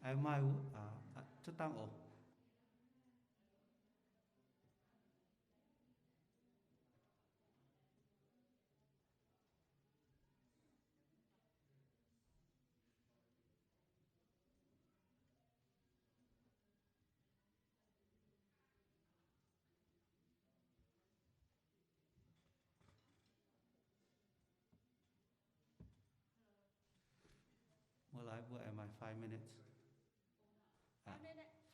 Aengx maaih cuotv dangh oc. Mbuo laaix mbuo aengx maaih five minutes.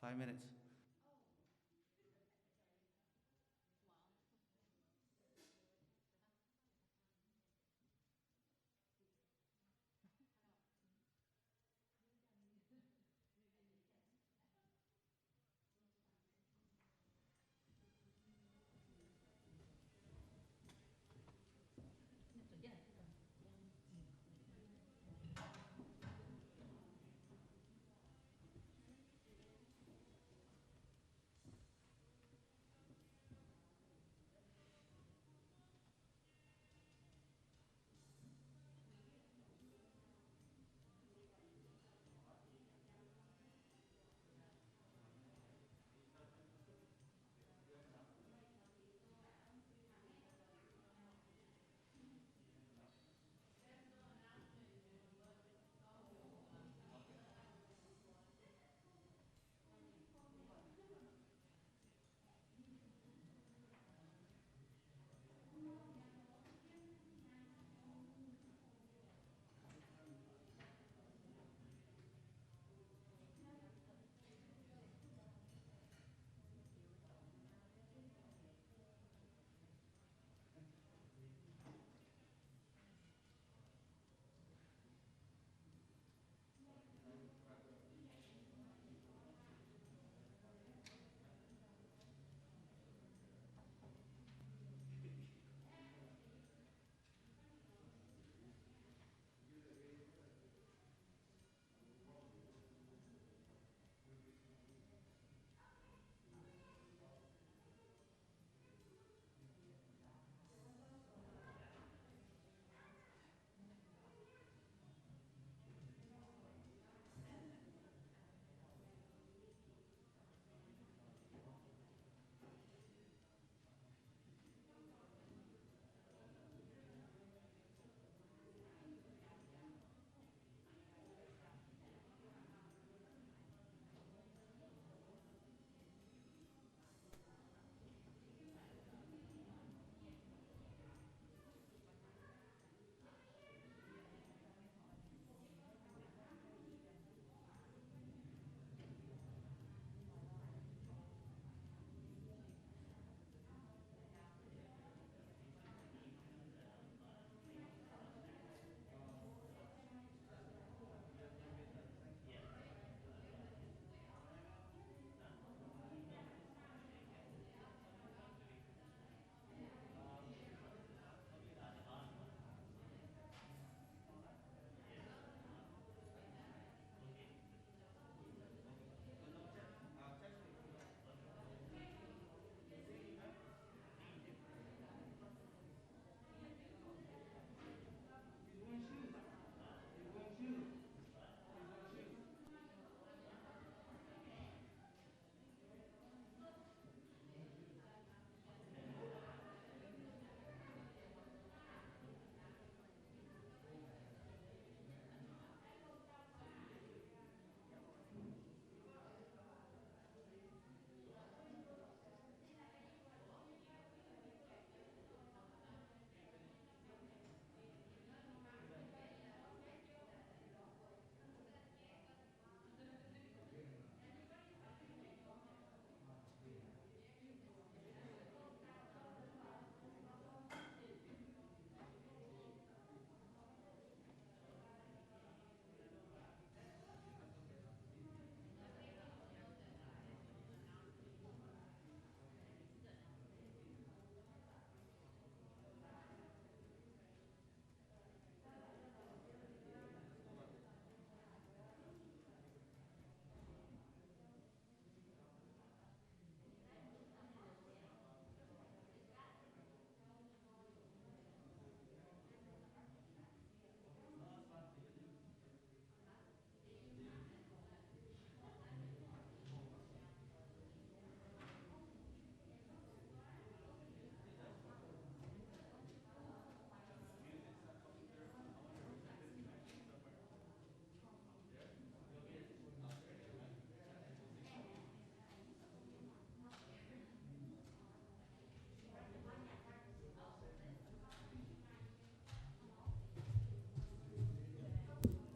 Five minutes.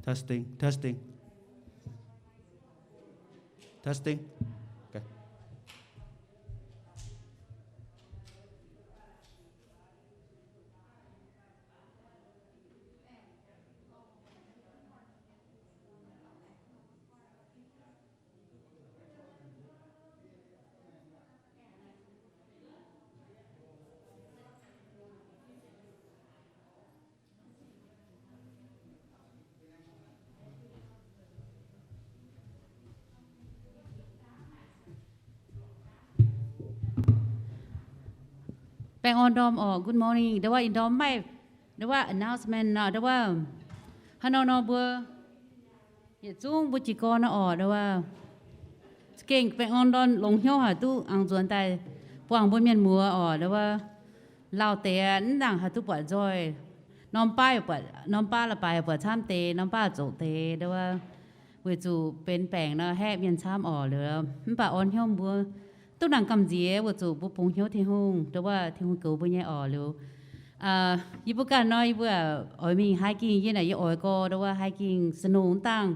Testing, testing. Testing. Okay. Baengh orn ndorm orqc, good morning. Ndau wuov ih ndorm maaih, ndau wuov announcement nor, ndau wuov haaix nor nor mbuo yietc zungv mbuo jiez gorn nor orqc, ndau wuov gengh baengh orn ndorm longx hnyouv haic duqv aengx nzuonx daaih buangh mbuo mienh muoz orqc, ndau wuov lauh deix mv nangc haaix duqv buatc nzoih. Norm baav, norm baav la'baaix buatc camv deix, norm baav zoqc deix, ndau wuov weic zuqc benx baengc nor haeqv mienh camv orqc liuz, mv baac orn hnyouv mbuo duqv nangc gamh nziex weic zuqc mbuo bungx hnyouv Tin-Hungh, ndau wuov Tin-Hungh goux mbuo nyei orqc liuz, yie mbuo ganh nor, yie mbuo oix mingh hiking, yie naaic yie oix gorx, ndau wuov hiking snow mv dangh.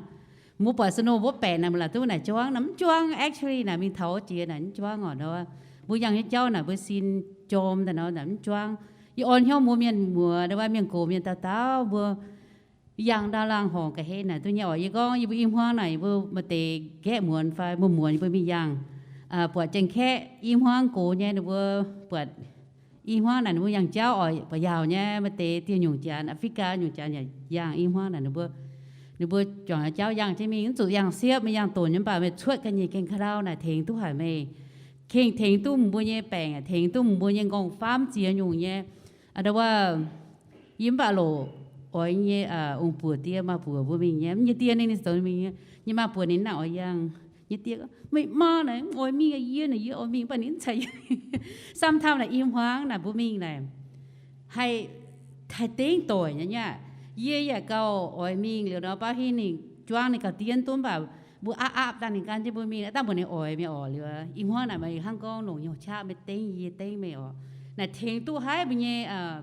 Mbuo buatc snow mbuo baeqc naaic, mbuo laaix duqv naaic juangv, naaic mv juangv, actually naaic mingh taux jiex naaic mv juangv orqc, ndau wuov mbuo yangh nyei jauv naaic mbuo sin jorm daaih nor naaic mv juangv. Yie orn hnyouv mbuo mienh muoz, ndau wuov mienh gox mienh dauh dauh mbuo yangh ndau laangh horngc ga'hlen naaic duqv nyei orqc. Yie gorngv yie mbuo i hmuangv naaic yie mbuo maaih deix nqaeqv muonz fai muonz-muonz yie mbuo mingh yangh, buatc Janx-Kaeqv i hmuangv gox nyei ninh mbuo, buatc i hmuangv naaic ninh mbuo yangh jauv orqc, buatc yaauc nyei, maaih deix dieh nyungc janx, Africa nyungc janx yaac yangh i hmuangv naaic ninh mbuo, ninh mbuo juangc jauv yangh jienv mingh, mv zuqc yangh siepv, mingh yangh donx nyei, mv baac meih cuotv ga'nyiec gaengh ka'ndau naaic tengx duqv haic meih, gengh tengx duqv mbuo nyei baengc, tengx duqv mbuo nyei nqorngv-famv ziex nyungc nyei. Ndau wuov yie mv baac loc oix nyei ong-buoc diex maa-buoc mbuo mingh nyei, nyei diex ninh, ninh zoux mingh nyei, nyei maa-buoc ninh nangc oix yangh. Nyei diex, meih maa naaic mv oix mingh, yie naaic yie oix mingh, mv baac ninh mv caux yie. Sometimes naaic i hmuangv naaic mbuo mingh naaic haih, haih dengv doic nyei aqv. Yie yaac gauh oix mingh liuz nor, baav hingv ninh juangv ninh gauh dien duqv, mv baac mbuo aapv aapv dangh ninh gan jienv mbuo mingh, dangh mbuo ninh oix mingh orqc liuz, i hmuangv naaic meih hnangv gorngv longc nyei qaqv meih dengv yie, yie dengv meih orqc. Naaic tengx duqv haiv mbuo nyei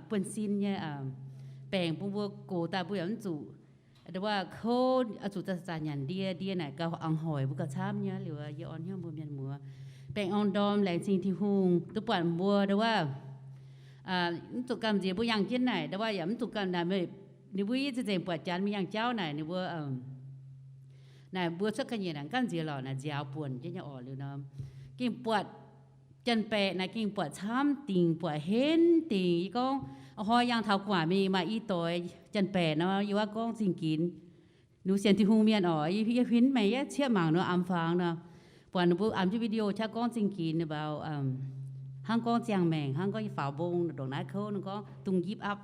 buonv-sin nyei baengc bun mbuo gox daaih mbuo yaac mv zuqc ndau wuov kouv, oix zuqc zanc-zanc nyanc ndie, ndie naaic gauh angc hoic mbuo gauh camv nyei liuz, yie orn hnyouv mbuo mienh muoz. Baengh orn ndorm laengz zingh Tin-Hungh duqv buatc mbuo ndau wuov mv zuqc gamh nziex mbuo yangh jienv naaic, ndau wuov yaac mv zuqc gamh naaic, ninh mbuo yie zinh nzengc buatc janx mingh yangh jauv naaic, ninh mbuo naaic mbuo cuotv ga'nyiec naaic gamh nziex lorqc naaic, nziaaux buonc jienv nyei orqc liuz nor, gengh buatc janx-baeqc naaic gengh buatc camv dingc, buatc henv dingc. Yie gorngv hnoi yangh taux gu'nguaaic mingh maaih i doix janx-baeqc nor, yie wuov gorngv zingh ginx, ninh mbuo sienx Tin-Hungh mienh orqc, yie huin maengc yietv cieqv mangc nor, am fangx nor, buatc ninh mbuo am jienv video qaqv gorngv zingh ginx, ninh mbuo hnangv gorngv ziangh maengc, hnangv gorngv yie faaux mbong ndongc naaiv kouv, ninh gorngv don't give up.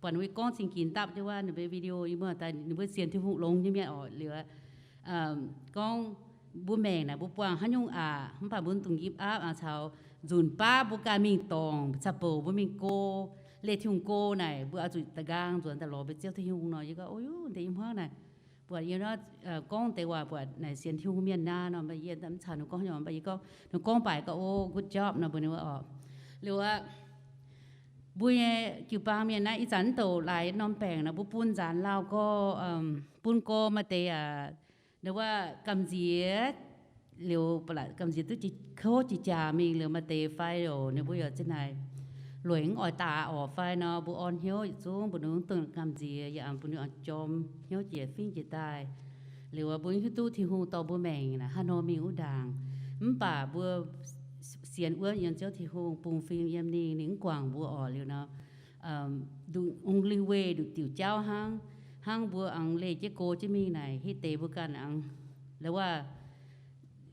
Buatc ninh mbuo gorngv zingh ginx dapv jienv wuov ninh mbuo video, yie muoz daaih ninh mbuo sienx Tin-Hungh longx nyei mienh orqc liuz, gorngv mbuo maengc naaic mbuo buangh haaix nyungc aqc, mv baac mbuo don't give up aqv. Caux nzunc baav mbuo ganh mingh dorngc caqv-bouc, mbuo mingh go, leih Tin-Hungh go naaic, mbuo oix zuqc da'nqaang nzuonx daaih lorz mbuo Ziouv Tin-Hungh nor. Yie gorngv, o, deix i hmuangv naaic, buatc yie nor, gorngv deix waac buatc naaic sienx Tin-Hungh mienh naaic nor, mv baac yie mv caux ninh gorngv nyei, mv baac yie gorngv, ninh gorngv baac gorngv, o, good job nor, mbuo ninh wuov orqc. Liuz aqv, mbuo nyei jiu-baang mienh naaiv ih zanc mv douc laaix norm baengc nor, mbuo bun nzaanx lauh gorx, bun gorx maaih deix aac, ndau wuov gamh nziex liuz, gamh nziex duqv kouv jiex jaax mingh liuz, maaih deix fai oc, ninh mbuo yaac zinh naaic lueic mv oix daaih orqc fai nor, mbuo orn hnyouv yietc zungv mbuo ninh mv dungx gamh nziex, yaac bun ninh jorm hnyouv jiex fingv jiex daaih. Liuz mbuo hiuv duqv Tin-Hungh dorh mbuo maengc naaic hnangv nor mingh wuov ndaangc. Mv baac mbuo sienx wuov yiem Ziouv Tin-Hungh, bungx fim yiem ninh, ninh mv guangc mbuo orqc liuz nor, nduqc only way, nduqc diuc jauv hnangv. Hnangv mbuo aengx leih jienv go jienv mingh naaic, hitv deix mbuo ganh aengx, laaix wuov,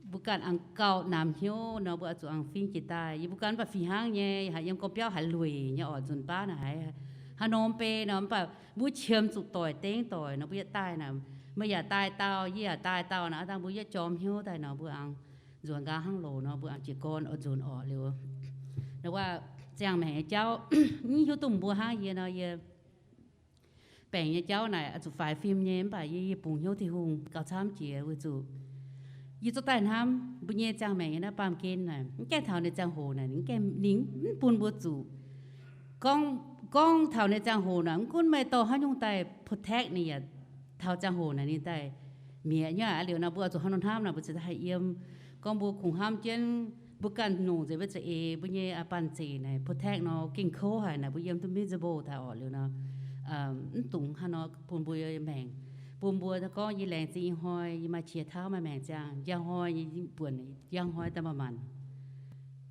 mbuo ganh aengx gauh namx hnyouv nor, mbuo oix zuqc aengx fingv jiex daaih. Yie mbuo ganh mv baac fih hnangv nyei, yiem gorngv biauv haiz lueic nyei orqc, nzunc baav naaic haaix, haaix norm bei nor, mv baac mbuo qiemx zuqc doic dengv doic nor, mbuo yietv daaih naaic, meih yaac daaih dauh, yie yaac daaih dauh naaic, aav dangh mbuo yietv jorm hnyouv daaih nor, mbuo aengx nzuonx nqaang hnangv loz nor, mbuo aengx jiez gorn oix nzuonx orqc liuz. Nor wuov ziangh maengc nyei jauv, mv hiuv duqv mbuo hnangv yie nor, yie baengc nyei jauv naaic oix zuqc faix fim nyei, mv baac yie, yie bungx hnyouv Tin-Hungh gauh camv jiex weic zuqc yie zorqv daaih hnamv mbuo nyei ziangh maengc nyei naaiv baamh gen naaic, mv gaengh taux ninh ziangh hoc naaic, ninh mv bun mbuo zuqc. Gorngv, gorngv taux ninh ziangh hoc naaic, mv gunv meih dorh haaix nyungc daaih protect ninh yaac taux ziangh hoc naaic ninh daaih mietc nyei aqv. Liuz nor mbuo oix zuqc hnangv nor hnamv naaic, mbuo ziouc daaih haih yiem. Gorngv mbuo kungx hnamv jienv mbuo ganh longc nzengc wuov za'eix mbuo nyei banh zeic naaic protect nor gengh kouv haic naaic, mbuo yiem duqv miserable daaih orqc. Liuz nor mv dungx hnangv nor bun mbuo maengc, bun mbuo gorngv yie laengz zingh ih hnoi yie maaih qiex tauv maaih maengc ziangh, njang hnoi yie buonc, njang hnoi daaih maaih mangc,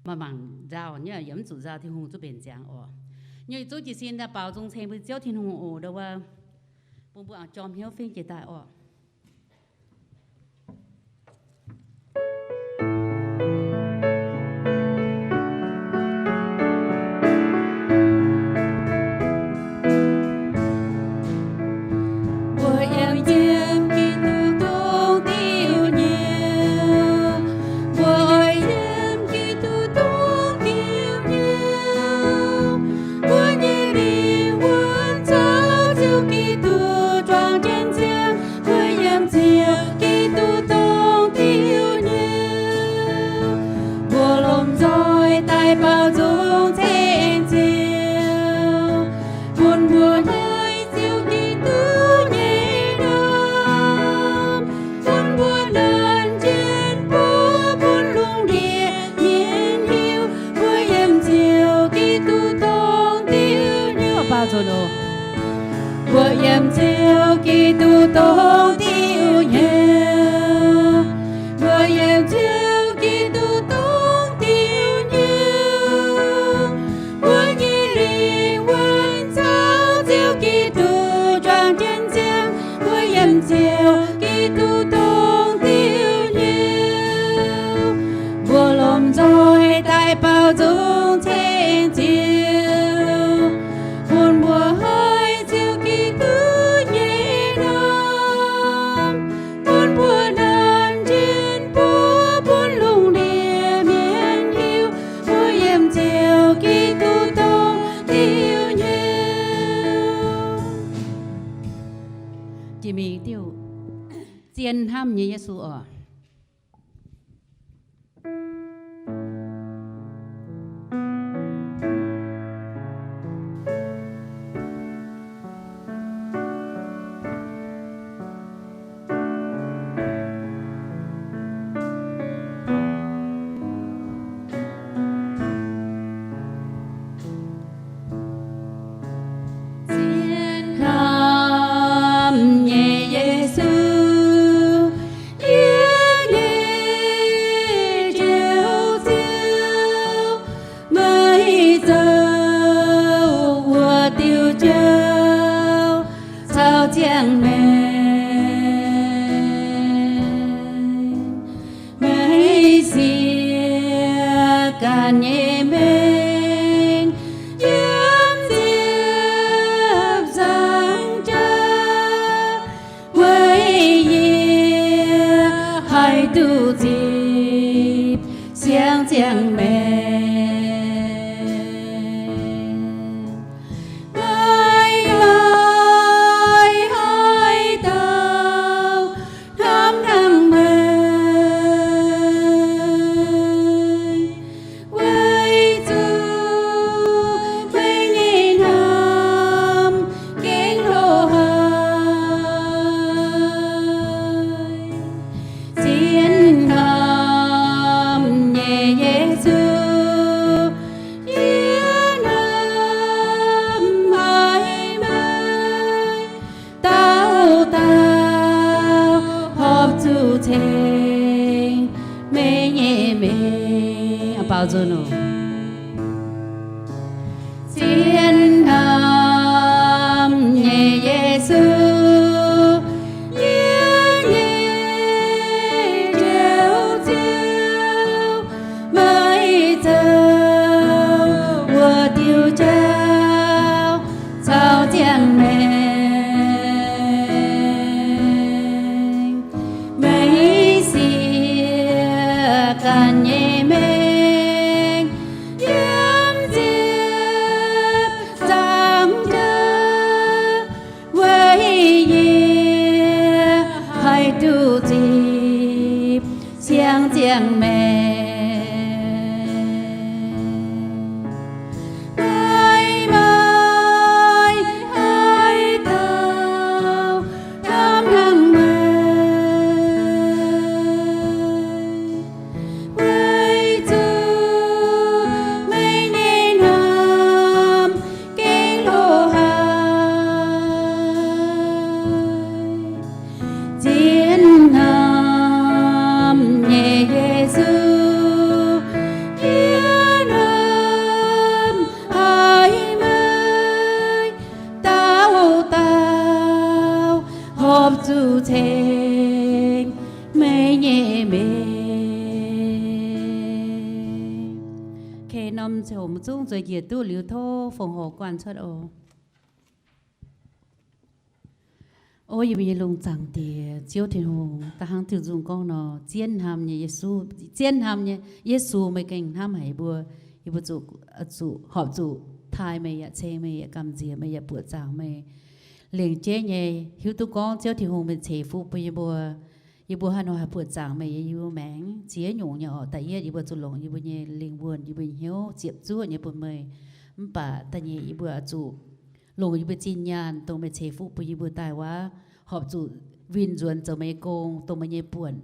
maaih mangc nzauh nyei, yaac mv zuqc nzauh, Tin-Hungh zungv mbenc ziangx orqc. Nyei zungv jiez sin daaih baaux nzung ceng mbuo Ziouv Tin-Hungh oc. Ndo wuov, bun mbuo aengx jorm hnyouv fingv jiex daaih orqc. Mbuo yiem Ziouv Giduc dongh diuh hnyouv. Mbuo oix yiem Giduc dongh diuh hnyouv. Mbuo nyei lingh wuonh caux Ziouv Giduc juangc jienv nziaamv. Mbuo yiem Ziouv Giduc dongh diuh hnyouv. Mbuo lomh nzoih daaih baaux nzung ceng Ziouv, bun mbuo hnoi Ziouv Giduc nyei norm, bun mbuo ndanc jienv buov bun lungh ndiev mienh hiuv. Mbuo yiem Ziouv Giduc dongh diuh hnyouv. Mbuo yiem Ziouv Giduc dongh diuh hnyouv. Mbuo yiem Ziouv Giduc dongh diuh hnyouv. Mbuo nyei lingh wuonh caux Ziouv Giduc juangc jienv nziaamv. Mbuo yiem Ziouv Giduc dongh diuh hnyouv. Mbuo lomh nzoih daaih baaux nzung ceng Ziouv, bun mbuo hnoi Ziouv Giduc nyei norm, bun mbuo ndanc jienv buov bun lungh ndiev mienh hiuv. Mbuo yiem Ziouv Giduc dongh diuh hnyouv. Jiex mingh diuh, zien hnamv nyei Yesu oc. Zien hnamv nyei Yesu, yie nyei Njoux Ziouv, meih zoux wuov diuh jauv caux ziangh maengc. Meih siev ganh nyei maengc yiem ziepc nzaangc jaax, weic yie haih duqv zipv siang ziangh maengc. Meih maaih haaix dauh hnamv hnangv meih, weic zuqc meih nyei hnamv gengh hlo haic. Zien hnamv nyei Yesu, yie hnamv haic meih, dauh dauh horpc zuqc ceng meih nyei mengh. Baaux nzunc oc. Zien hnamv nyei Yesu, yie nyei Njoux Ziouv, meih zoux wuov diuh jauv caux ziangh maengc. Meih siev ganh nyei maengc zuqc ceng meih nyei mengh. Kei norm ziouc mv zungv zueiz njiec duqv liuz tov fongc horc guanh cuotv oc. O yie mbuo nyei lungh zaangc Diex, Ziouv Tin-Hungh, da'hnangv diuh nzung gorngv nor, zien hnamv nyei Yesu, zien hnamv nyei Yesu, meih gengh hnamv haic mbuo. Yie mbuo zuqc, zuqc horpc zuqc taaih meih, yaac ceng meih, yaac gamh nziex meih, yaac buoqc zaangc meih. Lengc jeiv nyei hiuv duqv gorngv Ziouv Tin-Hungh meih ceix fuqv bun yie mbuo. Yie mbuo haaix nor haih buoqc zaangc meih yiem yie mbuo maengc? Ziex nyungc nyei oc. Da'yietv, yie mbuo zuqc longc yie mbuo nyei lingh wuonh, yie mbuo nyei hnyouv ziepc zuoqv nyei bun meih. Mv baac da'nyeic, yie mbuo zuqc longc yie mbuo zinh nyaanh dongh meih ceix fuqv bun yie mbuo daaih wuov, horpc zuqc winh nzuonx zoux meih nyei gong, dongh meih nyei buonc,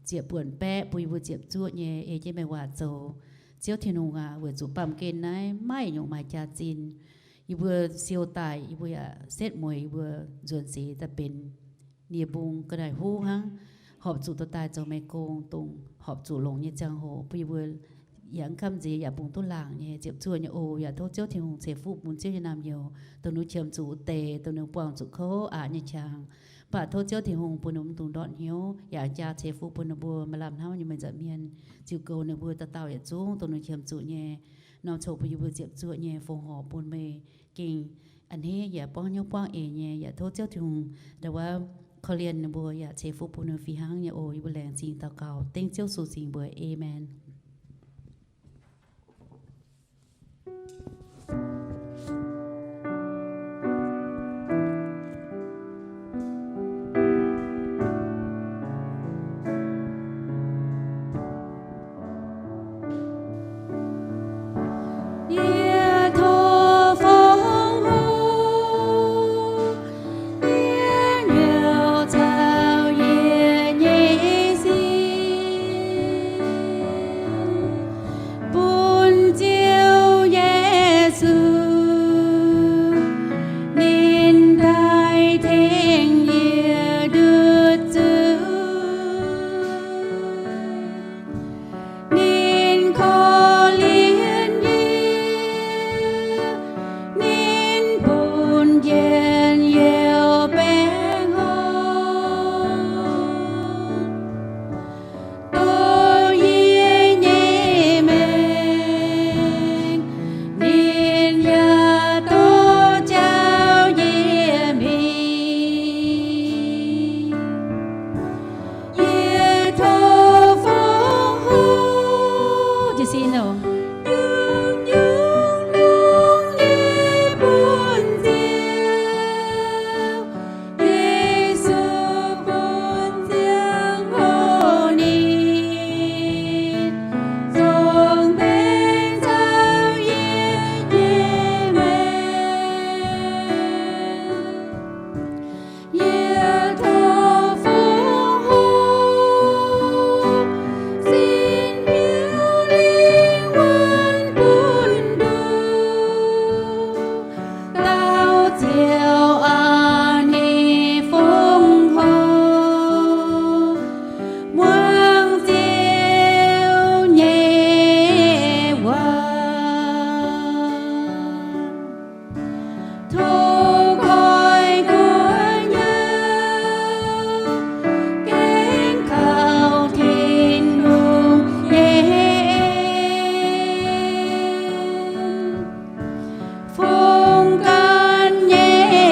ziepc buonc baeqv bun yie mbuo ziepc zuoqv nyei ei jienv meih waac zoux. Ziouv Tin-Hungh aac, weic zuqc baamh gen naaiv maaih nyungc maaih jaax-zinh, yie mbuo siou daaih, yie mbuo yaac setv mueiz yie mbuo nzuonx seix daaih benx nie-mbung ga'naaiv huv hnangv, horpc zuqc dorh daaih zoux meih gong, dongh horpc zuqc longc nyei ziangh hoc bun yie mbuo yaac mv gamh nziex, yaac bungx duqv laangc nyei ziepc zuoqv nyei oc. Yaac tov Ziouv Tin-Hungh ceix fuqv bun Ziouv nyei naamh nyouz, dongh ninh qiemx zuqc wuov deix, dongh ninh buangh zuqc kouv aqc nyei qangx. Mv baac tov Ziouv Tin-Hungh bun ninh mv dungx ndortv hnyouv, yaac jaa ceix fuqv bun ninh mbuo maaih lamh hnamv nyei mienh nza'hmien, ziux goux ninh mbuo dauh dauh yietc zungv dongh ninh qiemx zuqc nyei. Norm coqv bun yie mbuo ziepc zuoqv nyei fongc horc bun meih gengh a'hneiv yaac buangv hnyouv buangv eix nyei. Yaac tov Ziouv Tin-Hungh ndau wuov korv-lienh ninh mbuo, yaac ceix fuqv bun ninh fih hnangv nyei oc. Yie mbuo laengz zingh daux gaux dengv Ziouv Yesu nyei mbuox. Aamen. Yie tov fongc hoc, yie nyouc caux yie nyei sin bun Ziouv Yesu, ninh daaih tengx yie nduqc zuqc. Ninh korv-lienh yie, ninh bun njien-youh baengh orn. Dongh yie nyei maengc, ninh yaac duqv jauv yie mingh. Yie tov fongc hoc, jiez sin oc, nyungc-nyungc longx nyei bun Ziouv Yesu, bun ziangh hoc ninh zongh baengc caux yie nyei maengc. Yie tov fongc hoc, sin hnyouv lingh wuonh bun nduqc. Dauh Ziouv aac, ninh fongc hoc muangx Ziouv nyei waac. Tov goiv guoqv nyei, gengh kaux Tin-Hungh nyei en, fongc gan nyei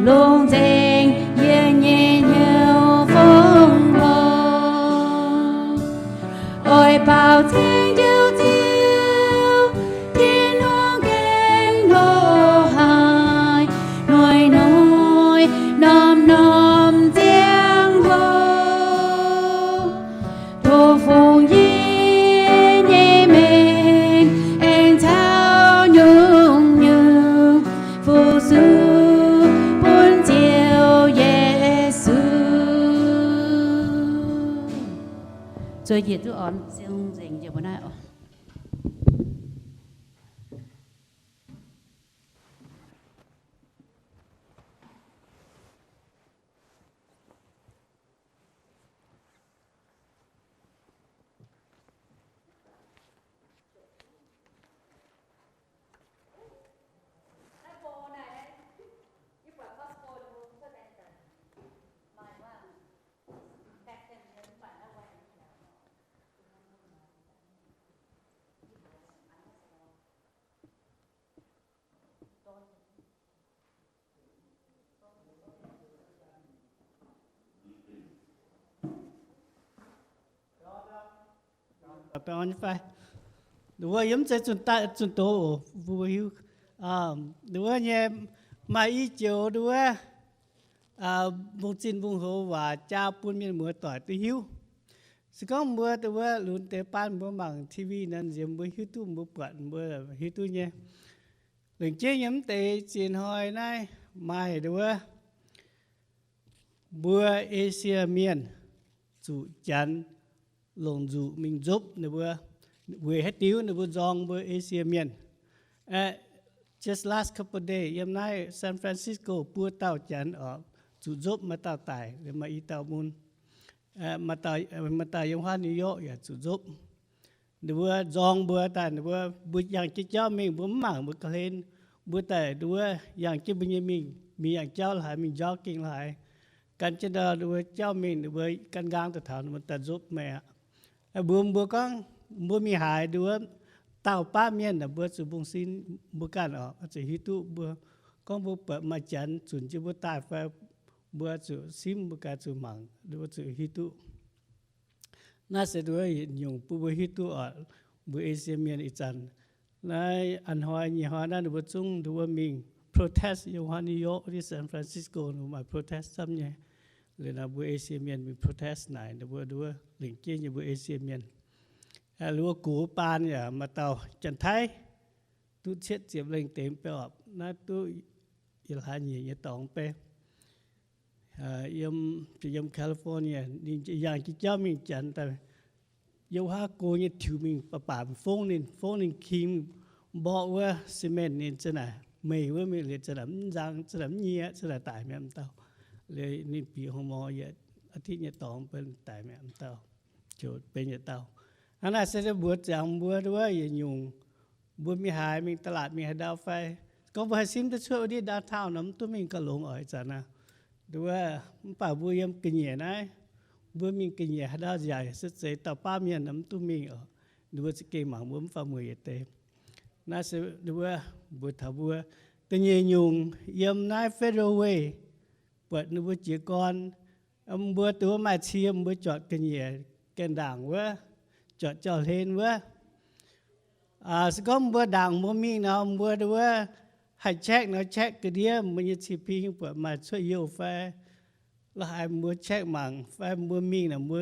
longc nzengc yie nyei hnyouv fongc lorqc. Oix baaux ceng Njoux Ziouv, Tin-Hungh gengh hlo haic, hnoi-hnoi norm-norm ziangh hoc. Tov fungx yie nyei maengc aengx caux nyungc-nyungc fu-sux bun Ziouv Yesu. Zuov njiec duqv orn, siang nzengc njiec mbuo naaiv oc. Ninh mbuo yiem mv zeiz zunh doz oc, mbuo hiuv. Ninh mbuo nyei maaih i joux ninh mbuo mbungv zinh mbungv houx waac jaa bun mienh muoz doic duqv hiuv. Se gorngv mbuo dongh wuov lunx deix baan mbuo mangc T V nor, nziex mbuo hiuv duqv, mbuo buatc, mbuo hiuv duqv nyei. Lengc jeiv nyei mv deix ziex hnoi naaiv maaih dongh wuov mbuo Esie Mienh zuqc Janx longc nzuqc mingh nzopv ninh mbuo. Weic haaix diuc ninh mbuo nzorng mbuo Esie Mienh? Just last couple days yiem naaiv San Francisco buo dauh Janx oc, zuqc nzopv, maaih dauh daic, maaih i dauh mun. Maaih dauh yiem huaav New York yaac zuqc nzopv. Ninh mbuo nzorng mbuo daaih, ninh mbuo, mbuo yangh jienv jauv mingh, mbuo mv mangc mbuo ga'hlen. Mbuo daaih ninh mbuo yangh jienv mbuo nyei mingh, mingh yangh jauv la'haaix, mingh jauv ging la'haaix. Gan jienv ndau ninh mbuo jauv mingh, ninh mbuo gan nqaang daaih taux ninh mbuo daaih nzopv meih aqv. Mbuox mbuo gorngv mbuo mingh haaix, ninh mbuo dauh baav mienh naaic mbuo zuqc mbungv sin mbuo ganh oc, zuqc hiuv duqv mbuo. Gorngv mbuo buatc maaih Janx zunc jienv mbuo daaih fai, mbuo zuqc simv, mbuo ganh zuqc mangc, ninh mbuo zuqc hiuv duqv. Naaiv se ninh mbuo yietc nyungc bun mbuo hiuv duqv oc, mbuo Esie Mienh ih zanc. Naaiv a'hnoi nyei hnoi naaiv ninh mbuo zungv ninh mbuo mingh protest yiem huaav New York, San Francisco ninh mbuo maaih protest camv nyei. Liuz naaiv mbuo Esie Mienh mingh protest naaic ninh mbuo, ninh mbuo lengc jeiv nyei mbuo Esie Mienh. Liuz wuov gox baan yaac maaih dauh Janx-Taiv duqv cietv ziepc lengh deix mv bei oc, naaiv duqv yietc hlaax nyeic nyei dorngx mv bei. Yiem, yiem California, ninh yangh jienv jauv mingh Janx daaih, yiem wuov go nyei tiux mingh baac baac fongv ninh, fongv ninh king, mborqv wuov cement ninh za'naaic meih wuov mingh liuz za'naaic mv nzang, za'naaic mv nyie, za'naaic daic mi'aqv m'dauh. Liuz ninh bieqc hmz morz yietc aa diqv nyei dorngx mv bei daic mi'aqv m'dauh, ziouc benx yietc dauh. Hnangv naaic se mbuox ziangx mbuo wuov yietc nyungc, mbuo mingh haaix, mingh da'laatc mingh haaix ndau fai, gorngv mbuo haih simv duqv cuotv wuov ndiev downtown nor mv duqv mingh gauh longx oc ih zanc naaiv. Wuov, mv baac mbuo yiem ga'nyiec naaiv, mbuo mingh ga'nyiec haaix ndau nziaauc se zeiz dauh baav mienh nor mv duqv mingh oc. Ninh mbuo za'gengh mangc mbuo mv faaux mueic yietc deix. Naaiv se wuov mbuox taux mbuo da'nyeic nyungc yiem naaiv Federal Way, buatc ninh mbuo jiez gorn, mbuo dongh wuov maaih cie mbuo juatc ga'nyiec gaengh ndaangc wuov, juatc jauv-hlen wuov. Se gorngv mbuo ndaangc mbuo mingh nor, mbuo dongh wuov haih check nor check ga'ndiev mbuo nyei cie-ping buatc maaih cuotv youh fai, la'haaix mbuo check mangc fai mbuo mingh nor, mbuo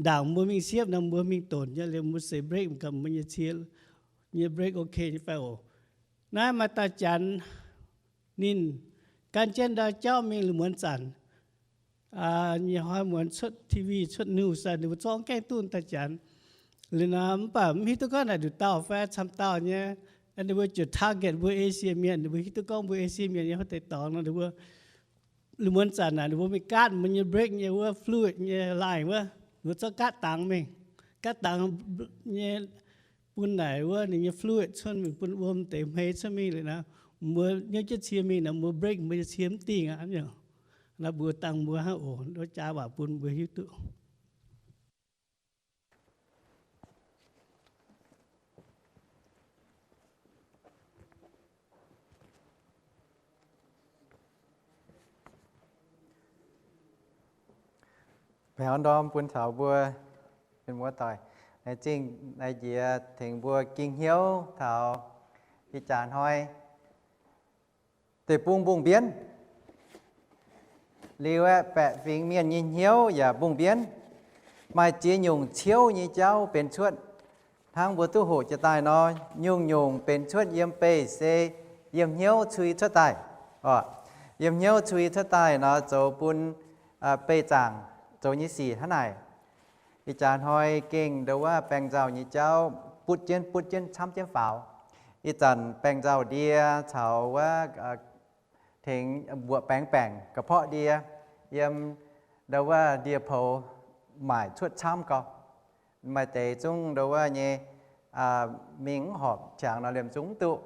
ndaangc mbuo mingh siepv nor, mbuo mingh donc nyei liuz mbuo seix brake gaax mbuo nyei cie nyei brake ok nyei fai oc. Naaiv maaih dauh Janx ninh gan jienv ndau jauv mingh liuz muonz zanc nyei hnoi muonz cuotv T V cuotv news daaih ninh mbuo zorqv gaengh duqv dauh Janx. Liuz nor mv baac mv hiuv duqv gorngv naaic nduqc dauh fai camv dauh nyei, ninh mbuo ziouc target mbuo Esie Mienh. Ninh mbuo hiuv duqv gorngv mbuo Esie Mienh nyei wuov deix dorngx nor, ninh mbuo, liuz muonz zanc naaic ninh mbuo mingh gaatv mbuo nyei brake nyei wuov fluid nyei line wuov, ninh mbuo zorqv gaatv dangx mingh, gaatv dangx nyei bun naaic wuov ninh nyei fluid cuotv mingh bun wuom deix hmei cuotv mingh liuz nor, mbuo hnyouv jienv cie mingh nor mbuo brake mbuo nyei cie mv dingh aqv. Naaiv mbuo dangh mbuo hnangv oc, jaa waac bun mbuo hiuv duqv. Baengh orn ndorm bun taux mbuo mienh muoz-doic. Laengz zingh naaiv njiec tengx mbuo ging hnyouv taux ih jaax hnoi deic-bung mbungh mbienv. Liuz aeqv, baeqc fingx mienh nyei hnyouv yaac mbungh mbienv. Maaih ziex nyungc ciouv nyei jauv benx cuotv. Hnangv mbuo duqv hoqc jiex daaih nor, nyungc-nyungc benx cuotv yiem beih se yiem hnyouv cui cuotv daaih. Yiem hnyouv cui cuotv daaih nor zoux bun beih zaangc zoux nyei sic hnangv naaic. Ih jaax hnoi gengh ndo wuov baengh nzauh nyei jauv butv jienv butv jienv camv jienv faaux. Ih zanc baengh nzauh ndie caux wuov tengx mbuoqc baengx baengc ga'porqv ndie yiem ndo wuov ndie-poux maaic cuotv camv gau. Maaih deix zungv ndo wuov nyei mingh mv horpc qangx nor liemh zungv mv duqv.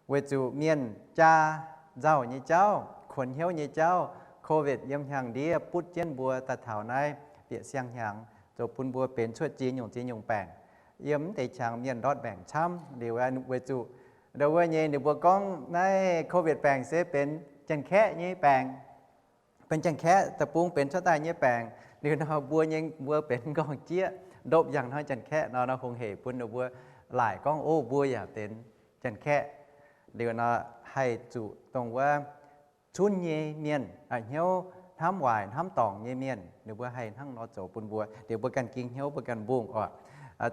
Weic zuqc mienh jaa nzauh nyei jauv, kuonx hnyouv nyei jauv, COVID yiem hnyangx-ndiev butv jienv mbuo daaih taux naaiv bieqc siang-hnyangx, zoux bun mbuo benx cuotv ziex nyungc ziex nyungc baengc. Yiem mv deix qangx mienh ndortv mbaengc camv liuz, weic zuqc ndo wuov nyei ninh mbuo gorngv naaiv COVID baengc se benx Janx-Kaeqv nyei baengc, benx Janx-Kaeqv deic-bung benx cuotv daaih nyei baengc. Liuz nor mbuo nyei mbuo benx m'nqorngv-jieqv ndopv yangh hnoi Janx-Kaeqv nor, nor hungh heic bun ninh mbuo laaic gorngv, o, mbuo yaac benx Janx-Kaeqv. Liuz nor haih zuqc dongh wuov cunv nyei mienh, hnyouv hnamv waaic hnamv dorngc nyei mienh, ninh mbuo haih hnangv nor zoux bun mbuo. Liuz mbuo ganh ging hnyouv, mbuo ganh mbungh oc.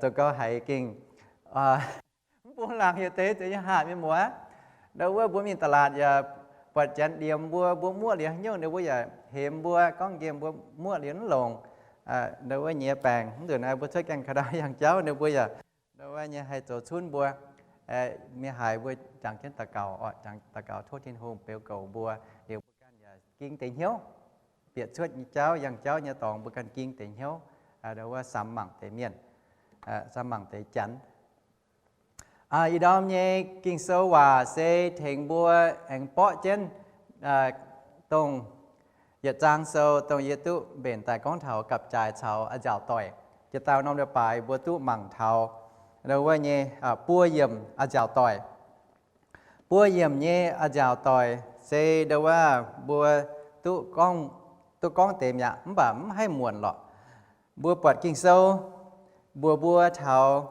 Zoux gau haiz gengh mv bung laangc yietc deix zeix nyei hatc mienh muoz. Ndo wuov mbuo mingh da'laatc yaac buatc janx ndiemx mbuo, mbuo muoqv liuz haaix nyungc ninh mbuo yaac hemx mbuo, gorngv nqemh mbuo muoqv liuz mv longc. Ndo wuov nyiex baengc, mv nzunc naaiv mbuo cuotv gaengh ka'ndau yangh jauv ninh mbuo yaac ndo wuov nyei haih zoux cunv mbuo. Mingh haiz mbuo jangx jienv daux gaux, jangx daux gaux tov Tin-Hungh beu goux mbuo, liuz mbuo ganh yaac ging deix hnyouv. Bieqc cuotv nyei jauv, yangh jauv nyei dorngx mbuo ganh ging deix hnyouv, ndo wuov samx mangc deix mienh, samx mangc deix janx. Ih ndorm nyei Ging-Sou waac se tengx mbuo aengx borqv jienv dongh yietc zaang sou, dongh yie duqv mbenc daaih gorngv taux gapv-jaaix caux a'nziaauc doic. Jiex daaih norm leiz-baaix mbuo duqv mangc taux ndo wuov nyei buo yiemc a'nziaauc doic. Buo yiemc nyei a'nziaauc doic se ndo wuov mbuo duqv gorngv, duqv gorngv deix mi'aqv, mv baac mv haih muonc lorqc. Mbuo buatc Ging-Sou mbuox mbuo taux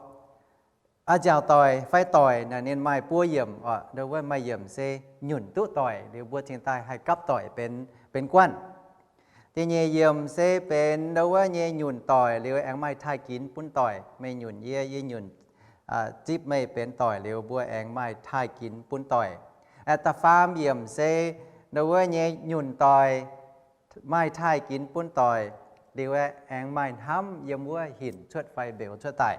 a'nziaauc doic fai doic naaic ninh maaih buo yiemc oc. Ndo wuov maaih yiemc se nyunc duqv doic liuz mbuo cingx daaih haih gapv doic benx, benx guanh. Da'nyeic yiemc se benx ndo wuov nyei nyunc doic liuz aengx maaih taaih ginx bun doic. Meih nyunc yie, yie nyunc zipv meih benx doic liuz mbuo aengx maaih taaih ginx bun doic. Da'faam yiemc se ndo wuov nyei nyunc doic, maaih taaih ginx bun doic liuz aengx maaih hnamv yiem wuov hinc cuotv fai mbeux cuotv daaih.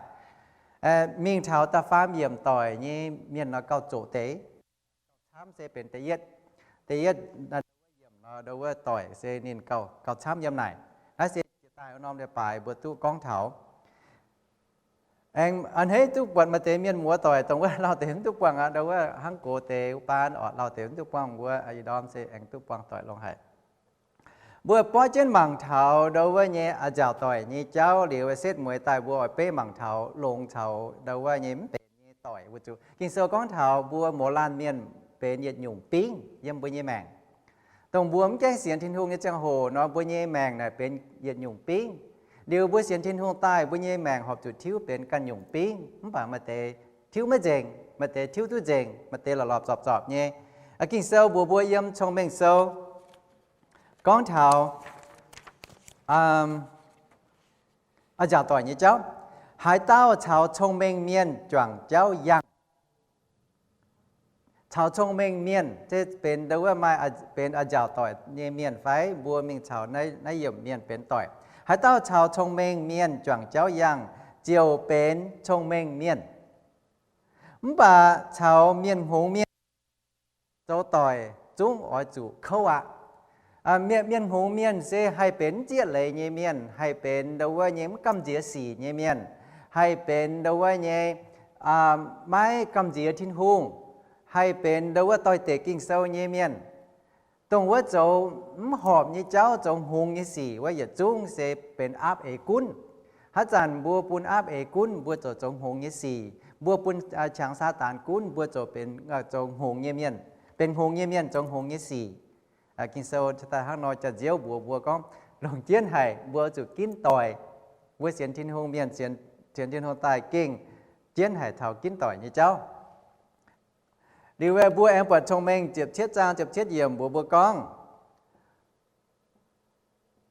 Mingh taux da'faam yiemc doic nyei mienh nor gauh zoqc deix. Gauh camv se benx da'yietv. Da'yietv yiemc nor ndo wuov doic se ninh gauh, gauh camv yiem naaic. Naaiv se jiex daaih norm leiz-baaix mbuo duqv gorngv taux. Aengx a'hneiv duqv buatc maaih deix mienh muoz doic dongh wuov lauh deix mv duqv buangh aqv, ndo wuov hnangv gox deix wuov baan oc, lauh deix mv duqv buangh wuov, ih ndorm se aengx duqv buangh doic longx haic. Mbuo borqv jienv mangc taux ndo wuov nyei a'nziaauc doic nyei jauv liuz, setv mueiz daaih mbuo oix beiv mangc taux longx caux ndo wuov nyei mv benx nyei doic. Weic zuqc Ging-Sou gorngv taux mbuo mouz laanh mienh benx yietc nyungc bingv yiem mbuo nyei maengc. Dongh mbuo mv gaengh sienx Tin-Hungh nyei ziangh hoc nor, mbuo nyei maengc naaic benx yietc nyungc bingv. Liuz mbuo sienx Tin-Hungh daaih, mbuo nyei maengc horpc zuqc tiuv benx ganh nyungc bingv. Mv baac maaih deix tiuv maiv nzengc, maaih deix tiuv duqv nzengc, maaih deix lorpc lorpc zorpc zorpc nyei. Ging-Sou mbuox mbuo yiem Cong-Mengh Sou gorngv taux a'nziaauc doic nyei jauv. Haaix dauh caux cong-mengh mienh juangc jauv yangh. Caux cong-mengh mienh, se benx ndo wuov maaih benx a'nziaauc doic nyei mienh fai mbuo mingh caux naaiv yiemc mienh benx doic. Haaix dauh caux cong-mengh mienh juangc jauv yangh, ziouc benx cong-mengh mienh. Mv baac caux mienh hngongx mienh zoux doic zungv oix zuqc kouv aqv. Mienh hngongx mienh se haih benx mv zieqv leiz nyei mienh, haih benx ndo wuov nyei mv gamh nziex sic nyei mienh, haih benx ndo wuov nyei maiv gamh nziex Tin-Hungh, haih benx ndo wuov doix-dekc Ging-Sou nyei mienh. Dongh wuov zoux mv horpc nyei jauv, zoux hngongx nyei sic wuov yietc zungv se benx aapv eix gunv. Haaix zanc mbuo bun aapv eix gunv, mbuo ziouc zoux hngongx nyei sic. Mbuo bun qangx Saadaan gunv, mbuo ziouc benx zoux hngongx nyei mienh, benx hngongx nyei mienh zoux hngongx nyei sic. Ging-Sou daaih hnangv nor jaax-nziouv mbuox mbuo gorngv, longc jienv haic, mbuo zuqc ginv doic. Mbuo sienx Tin-Hungh mienh, sienx, sienx Tin-Hungh daaih gengh jienv haic taux ginv doic nyei jauv. Liuz mbuo aengx buatc Cong-Mengh ziepc cietv zaang ziepc cietv yiemc mbuox mbuo gorngv,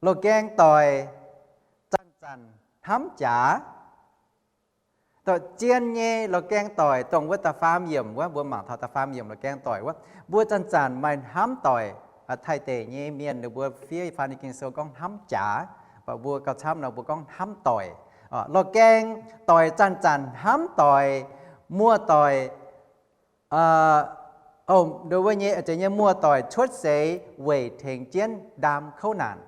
loz-gaeng doic zanc-zanc hnamv jaax. Zien nyei loz-gaeng doic, dongh wuov da'faam yiemc wuov, mbuo mangc taux da'faam yiemc loz-gaeng doic wuov, mbuo zanc-zanc maaih hnamv doic. Taiv deic nyei mienh ninh mbuo fiev faan nyei Ging-Sou gorngv hnamv jaax, mv baac mbuo gauh camv nor mbuo gorngv hnamv doic. Loz-gaeng doic zanc-zanc hnamv doic, muoz-doic, o, ndo wuov nyei, zeiz nyei muoz-doic cuotv seix weic tengx jienv ndaam kouv naanc.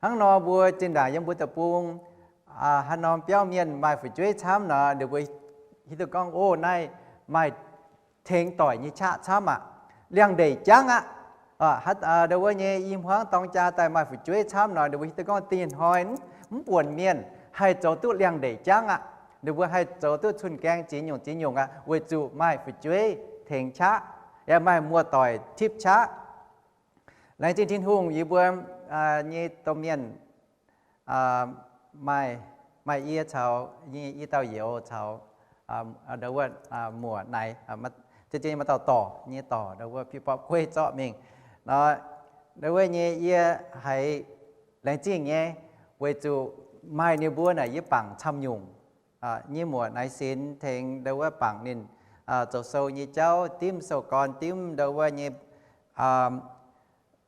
Hnangv nor mbuo zinh ndaangc yiem mbuo deic-bung, haaix norm biauv mienh maaih fu'jueiv camv nor, ninh mbuo hiuv duqv gorngv, o, naaiv maaih tengx doic nyei qaqv camv aqv, liangx-ndeic jangv aqv. Ndo wuov nyei i hmuangv dorng jaa daaih maaih fu'jueiv camv nor, ninh mbuo hiuv duqv gorngv da'nyeic hnoi mv buonc mienh haih zoux duqv liangx-ndeic jangv aqv. Ninh mbuo haih zoux duqv cun-gaeng ziex nyungc ziex nyungc aqv, weic zuqc maaih fu'jueiv tengx qaqv, yaac maaih muoz-doic tipv qaqv. Laengz zingh Tin-Hungh yie mbuo nyei domh mienh, maaih, maaih yie caux nyei, yie dauh youz caux ndo wuov muoc naaic, ziex ziex maaih dauh dorc nyei dorc, ndo wuov biuv borpv gueiv zorqv mingh nor, ndo wuov nyei yie haiz laengz zingh nyei, weic zuqc maaih ninh mbuo naaic yie bangc camv nyungc nyei muoc naaiv sinx tengx ndo wuov bangc ninh zoux sou nyei jauv, dimv sou gorn, dimv ndo wuov nyei,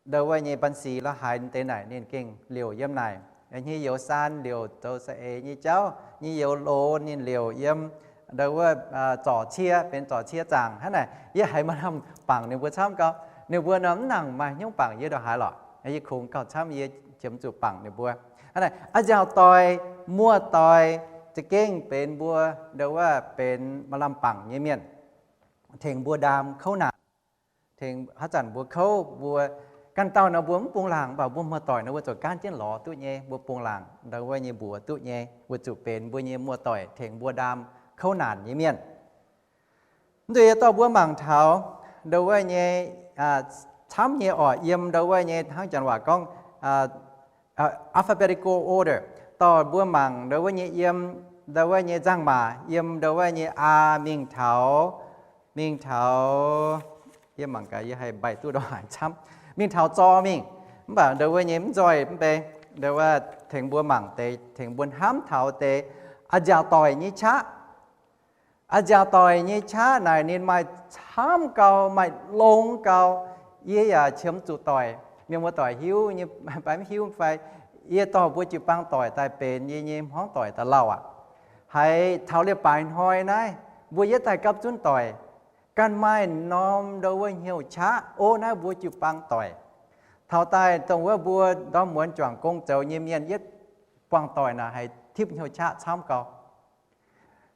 ndo wuov nyei ban si la'haaix deix naaic ninh gengh liouc yiem naaic. Nyei youz Saan liouc zoux saeng-eix nyei jauv, nyei youz Loz ninh liouc yiem ndo wuov zorc cie, benx zorc cie zaangc hnangv naaic. Yie haiz maaih lamh bangc ninh mbuo camv gau. Ninh mbuo nor mv nangc maaih hnyouv bangc yie ndongc haaix lorqc. Yie kungx gauh camv yie qiemx zuqc bangc ninh mbuo. Hnangv naaic a'nziaauc doic, muoz-doic za'gengh benx mbuo ndo wuov benx maaih lamh bangc nyei mienh, tengx mbuo ndaam kouv naanc. Tengx haaix zanc mbuo kouv, mbuo ganh dauh nor mbuo mv bungx laangc, mv baac mbuo muoz-doic nor mbuo zoux gaanv jienv lorz duqv nyei, mbuo bungx laangc ndo wuov nyei mbuox duqv nyei, weic zuqc benx mbuo nyei muoz-doic tengx mbuo ndaam kouv naanc nyei mienh. Mv nzunc yie dorh mbuo mangc taux ndo wuov nyei camv nyei orqc, yiem ndo wuov nyei hnangv janx waac gorngv alphabetical order. Dorh mbuo mangc ndo wuov nyei yiem ndo wuov nyei nzangc-maac, yiem ndo wuov nyei aa mingh taux, mingh taux, yie mangc gaax yie haih mbaih duqv ndongc haaix camv, mingh taux zor mingh. Mv baac ndo wuov nyei mv nzoih mv bei, ndo wuov tengx mbuo mangc deix, tengx mbuo hnamv taux deix a'nziaauc doic nyei qaqv. A'nziaauc doic nyei qaqv naaic ninh maaih camv gau, maaih longx gau. Yie yaac qiemx zuqc doic, mienh muoz-doic hiuv nyei fai mv hiuv fai, yie dorh mbuo jiu-baang doic daaih benx yie nyei hmuangv doic daaih lauh aqv. Haiz taux leiz-baaix hnoi naaiv, mbuo yietv daaih gapv zunv doic, ganh maaih norm ndo wuov hnyouv qaqv. O, naaiv mbuo jiu-baang doic. Taux daaih dongh wuov mbuo ndorm muonz juangc gong zoux nyei mienh yietv buangh doic naaic haiz tipv hnyouv qaqv camv gau.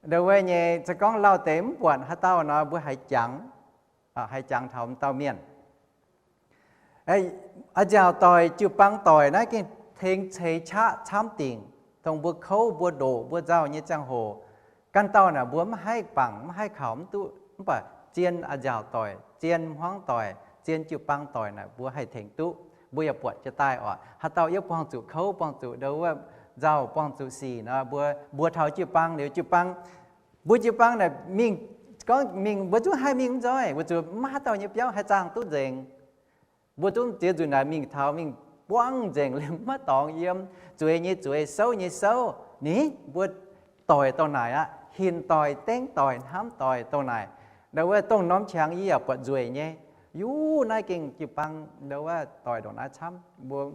Ndo wuov nyei se gorngv lauh deix mv buatc haaix dauh nor, mbuo haiz jangx, haiz jangx taux m'dauh mienh. A'nziaauc doic, jiu-baang doic naaiv gengh tengx ceix qaqv camv dingc. Dongh mbuo kouv, mbuo ndoqc, mbuo nzauh nyei ziangh hoc, ganh dauh naaic mbuo mv haih bangc, mv haih kaux mv duqv, mv baac zien a'nziaauc doic, zien hmuangv doic, zien jiu-baang doic naaic mbuo haih tengx duqv. Mbuo yaac buatc jiex daaih oc, haaix dauh yie buangh zuqc kouv, buangh zuqc ndo wuov nzauh, buangh zuqc sic nor, mbuo mbuox taux jiu-baang liuz, jiu-baang, mbuo jiu-baang naaic mingh, gorngv mingh mbuo zungv haih mingh mv nzoih, weic zuqc mv maaih haaix dauh nyei biauv haih zaangh duqv nzengc. Mbuo zungv ziex nzunc naaic mingh taux mingh buangv nzengc liuz maiv dorngx yiem, zueiz nyei zueiz, souv nyei souv. Ni, mbuo doic dongh naaic aqv, hinc doic, dengv doic, hnamv doic dongh naaic. Ndo wuov dongh norm qangx yie yaac buatc nzueic nyei. Yuv naaiv gengh jiu-baang ndo wuov doic ndongc naaiv camv, mbuo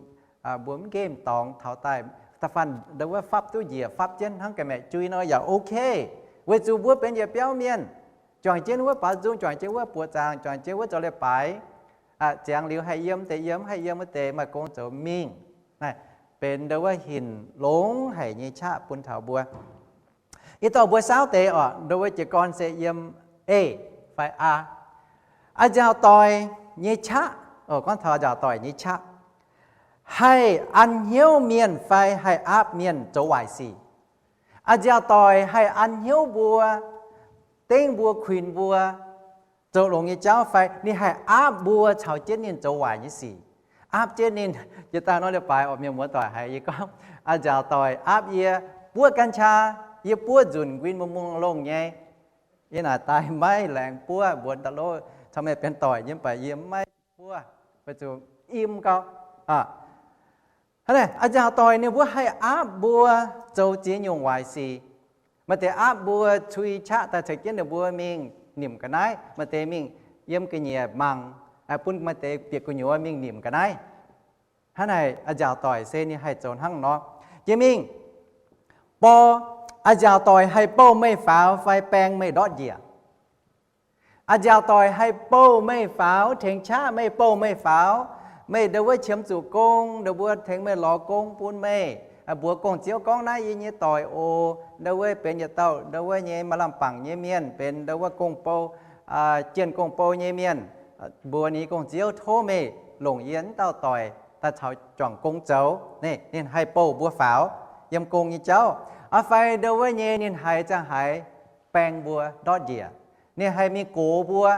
mbuo mv nqemh dorngx taux daaih, da'faanh ndo wuov fapv duqv njiec fapv jienv hnangv ga'maeqc jui nor yaac ok. Weic zuqc mbuo benx yietc biauv mienh, juangc jienv wuov baaux nzung, juangc jienv wuov buoqc zaangc, juangc jienv wuov zoux leiz-baaix. Ziangx liuz haih yiem deix yiem, haih yiem wuov deix maaih gong zoux mingh. Naaiv benx ndo wuov hinc longx haic nyei qaqv bun taux mbuo. Yie dorh mbuo saauv deix oc, ndo wuov jiez gorn se yiem eix fai aa. A'nziaauc doic nyei qaqv, gorngv taux a'nziaauc doic nyei qaqv, haih an hnyouv mienh fai haih aapv mienh zoux waaic sic. A'nziaauc doic haih an hnyouv mbuo, dengv mbuo, kuinx mbuo zoux longx nyei jauv fai ninh haih aapv mbuo caux jienv ninh zoux waaic nyei sic. aapv jienv ninh. Jiex daaih nor, leiz-baaix oix mienh muoz-doic haiz yie gorngv, a'nziaauc doic aapv yie buov กัญชา, yie buov nzunc nquin mungh mungh longh nyei. Yie naaic daaih maiv laengz buov mbuox da'lov caux meih benx doic nyei, mv baac yie maiv buov, weic zuqc im gau. A'nziaauc doic ninh mbuo haih aapv mbuo zoux ziex nyungc waaic sic. Maaih deix aapv mbuo cui qaqv daaih caux jienv ninh mbuo mingh nimc ga'naaiv, maaih deix mingh yiem ga'nyiec mangc, bun maaih deix bieqc gu'nyuoz mingh nimc ga'naaiv. Hnangv naaic a'nziaauc doic se ninh haih zoux hnangv nor. Jiex mingh, bor, a'nziaauc doic haih bouh meih faaux fai baeng meih ndortv njiec. A'nziaauc doic haih bouh meih faaux, tengx qaqv meih, bouh meih faaux. Meih ndau wuov qiemx zuqc gong, ninh mbuo tengx meih lorz gong bun meih, mbuox gong-ziouv gorngv, naaiv yie nyei doic oc, ndau wuov benx yietc dauh ndau wuov nyei maaih lamh bangc nyei mienh, benx ndau wuov gong-bou, jienh gong-bou nyei mienh. Mbuox ninh nyei gong-ziouv tov meih longc yie wuov dauh doic daaih caux juangc gong zoux. Ninh haih bouh mbuo faaux yiem gong nyei jauv. Aa fai ndau wuov nyei ninh haih ziangh haaix baeng mbuo ndortv njiec. Ninh haih mingh gox mbuo,